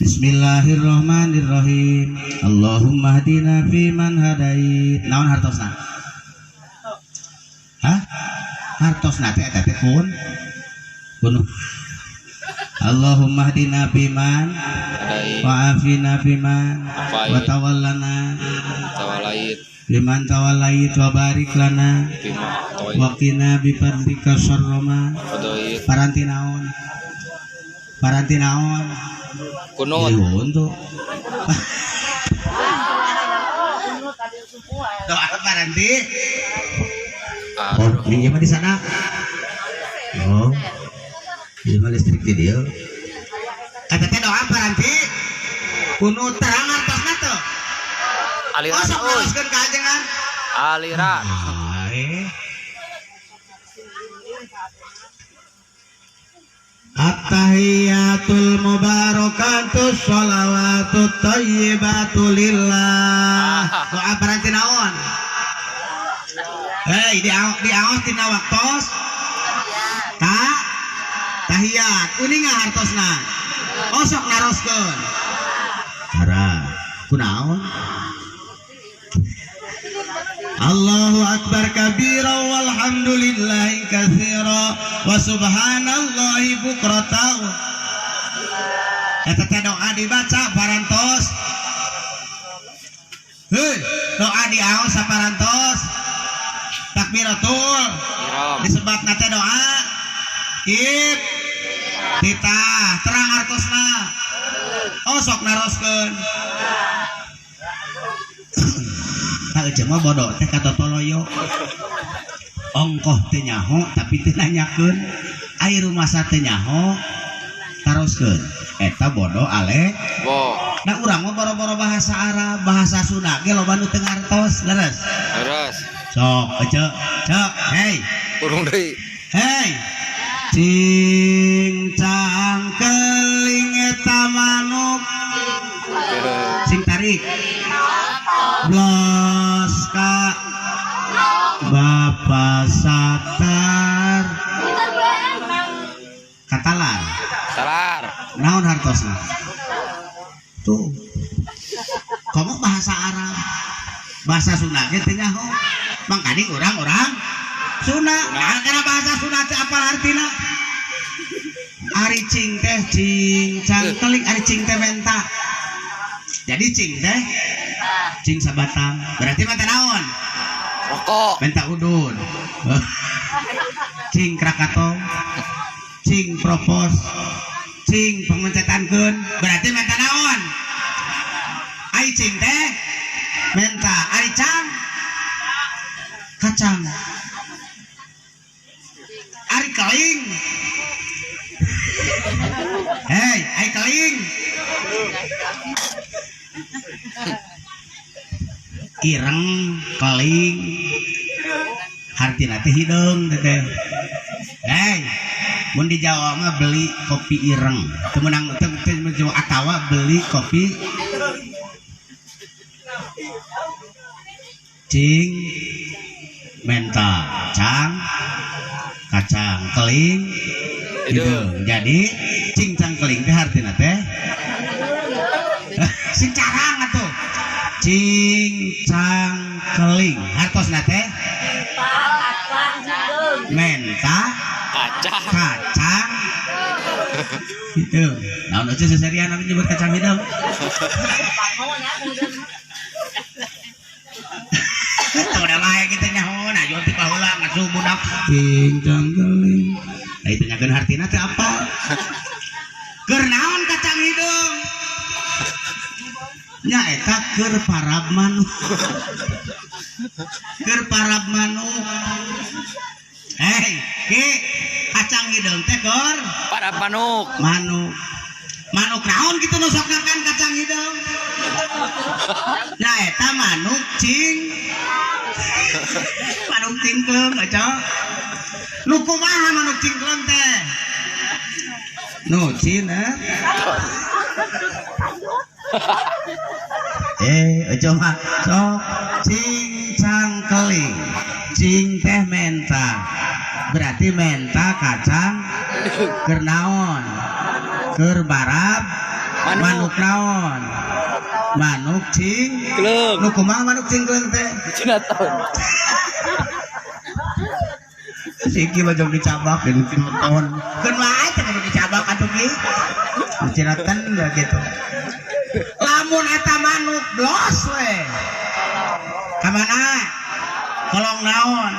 Bismillahirrahmanirrahim. Allahumma hdina fi man hadait. Naon hartosna? Hah? Hartosna teh eta teh kun. Kun. Allahumma hdina fiman wa afina fiman wa tawallana liman tawallait wa barik lana wa qina bi fadlika syarra ma. Paranti naon? Paranti naon? Kunut. Untuk. Doa paranti. Oh, ini mah di sana. Oh. Ieu mah listrik di dieu. Eta teh doa paranti kunut terang artosna teu. Aliran. Oh, sok neruskeun ka ajengan. Aliran. At-tahiyatul mubarakatus sholawatut thayyibatu lillah. Doa paranti naon? Hei, diaos dina waktos. Ta tahiyat uninga hartosna. Osok naroskeun. Tara. Kunaon? Allahu akbar kabira walhamdulillahi katsira wa subhanallahi bukratan. Eta teh doa dibaca parantos. Heuy, doa diaos saparantos. Takbiratul Ihram. disebatna teh doa. Kip titah terang artosna. Oh sok naroskeun. Tah ece mah bodoh teh katotoloyo. Ongkoh teu nyaho tapi teu nanyakeun. Ai rumasa teu nyaho taroskeun. Eta bodoh ale. Bo. Da urang mah boro-boro bahasa Arab, bahasa Sunda ge loba nu teu ngartos, leres. Leres. Sok ece, cek, hey. Urung deui. Hey. Cing cang keling eta manuk. Sing tarik. Blos ka Bapak Satar Katalar. Salar. Naon hartosna? Tuh. Komo bahasa Arab. Bahasa Sunda ge teu nyaho. Mangkaning urang-urang Sunda. Nah, karena bahasa Sunda teh apa artina? Ari cing teh cing cangkeling, ari cing teh menta. Jadi cing teh cing sabatang. Berarti menta naon? Rokok. Menta udun. Cing Krakatau. Cing propos. Cing pengencetankeun. Berarti menta naon? Ari cing teh menta, ari cang kacang. Ari keling. Hei, ari keling. Ireng keling. Hartina teh hideung teh. Hei, mun di Jawa mah beli kopi ireng. Teu meunang teu teu atawa beli kopi cing menta, cang kacang, keling hideung. Jadi cing cang keling teh hartina teh sing carang atuh. Cing cang keling hartosna teh menta kacang kacang hideung. Naon eueuh seserian anu nyebut kacang hideung. Teu udah lae kitu nyaho, nah jual ti baheula ngasuh budak cing cang keling. Nah itu nyakeun hartina teh apa? Keur naon kacang hideung? Nya eta keur parab manuk. Keur parab manuk. Hei, ki kacang hideung teh keur parab manuk. Manuk. Manuk naon kitu nu sok ngakan kacang hideung? Nya eta manuk cing. Manuk cingkleung aca. Nu kumaha manuk cingkleung teh? Nu cina. Aca mah sok cing cang keling. Cing teh menta. Berarti menta kacang keur naon? Keur barab manuk naon? Manuk cingkleung. Nu kumaha manuk cingkleung teh? Cinaton. Si Ki mah jong dicabak di cinaton. Keun wae teh kudu dicabak atuh Ki. Cinaton ya gitu. Lamun eta manuk blos we. Ka mana? Kolong naon?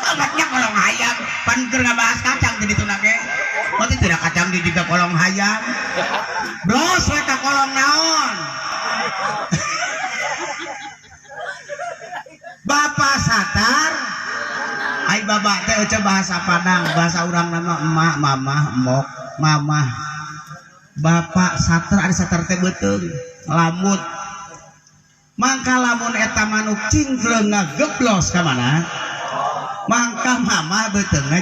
Obatnya kolong hayam. Pan keur ngabahas kacang teh dituna ge. Berarti tidak kacang di juga kolong hayam. Blos we ka kolong naon? Bapak Satar. Ai babak teh eueuh bahasa Padang, bahasa urang nama emak, mamah, emok, mamah. Bapak Satar ari Satar teh beuteung, lamut. Mangka lamun eta manuk cingkleung ngageblos ka mana? Mangka mamah beuteungna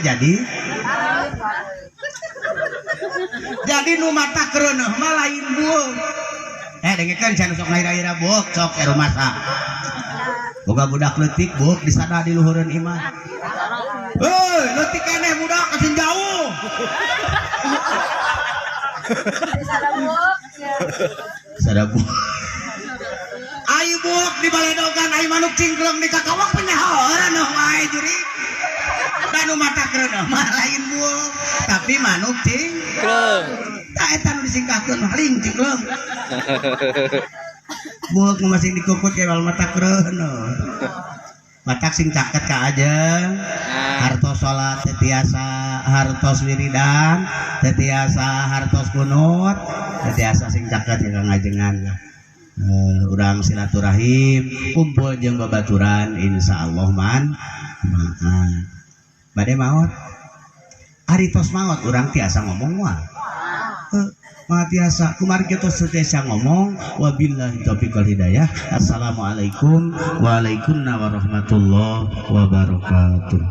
jadi nu mata kereuneuh mah lain bueuk. Dengekeun cenah sok ngaira-ira bueuk sok rumasa. Boga budak leutik bueuk disada di luhureun imah. Heuy, leutik keneh budak kasin jauh. Sada buuk. Ayo buuk di baledogan, ayo manuk cingklong di kakawak penyahoran oh wae juri. Dan mata kerenah mah lain buuk, tapi manuk cing. Kleng. Tak eta nu disingkahkeun maling cingklong. Buuk nu masih dikukut kayak mata kerenah. Matak sing caket ka aja. Hartos salat teu tiasa, hartos wiridan teu tiasa, hartos kunut teu tiasa, sing caket ka Kang Ajengan lah. Urang silaturahim kumpul jeung babaturan insyaallah man maaf bade maot, ari tos maot urang tiasa ngomong moal? Mah tiasa kumari kitu tiasa ngomong. Wabillahi taufiq wal hidayah. Assalamualaikum waalaikumsalam warahmatullahi wabarakatuh.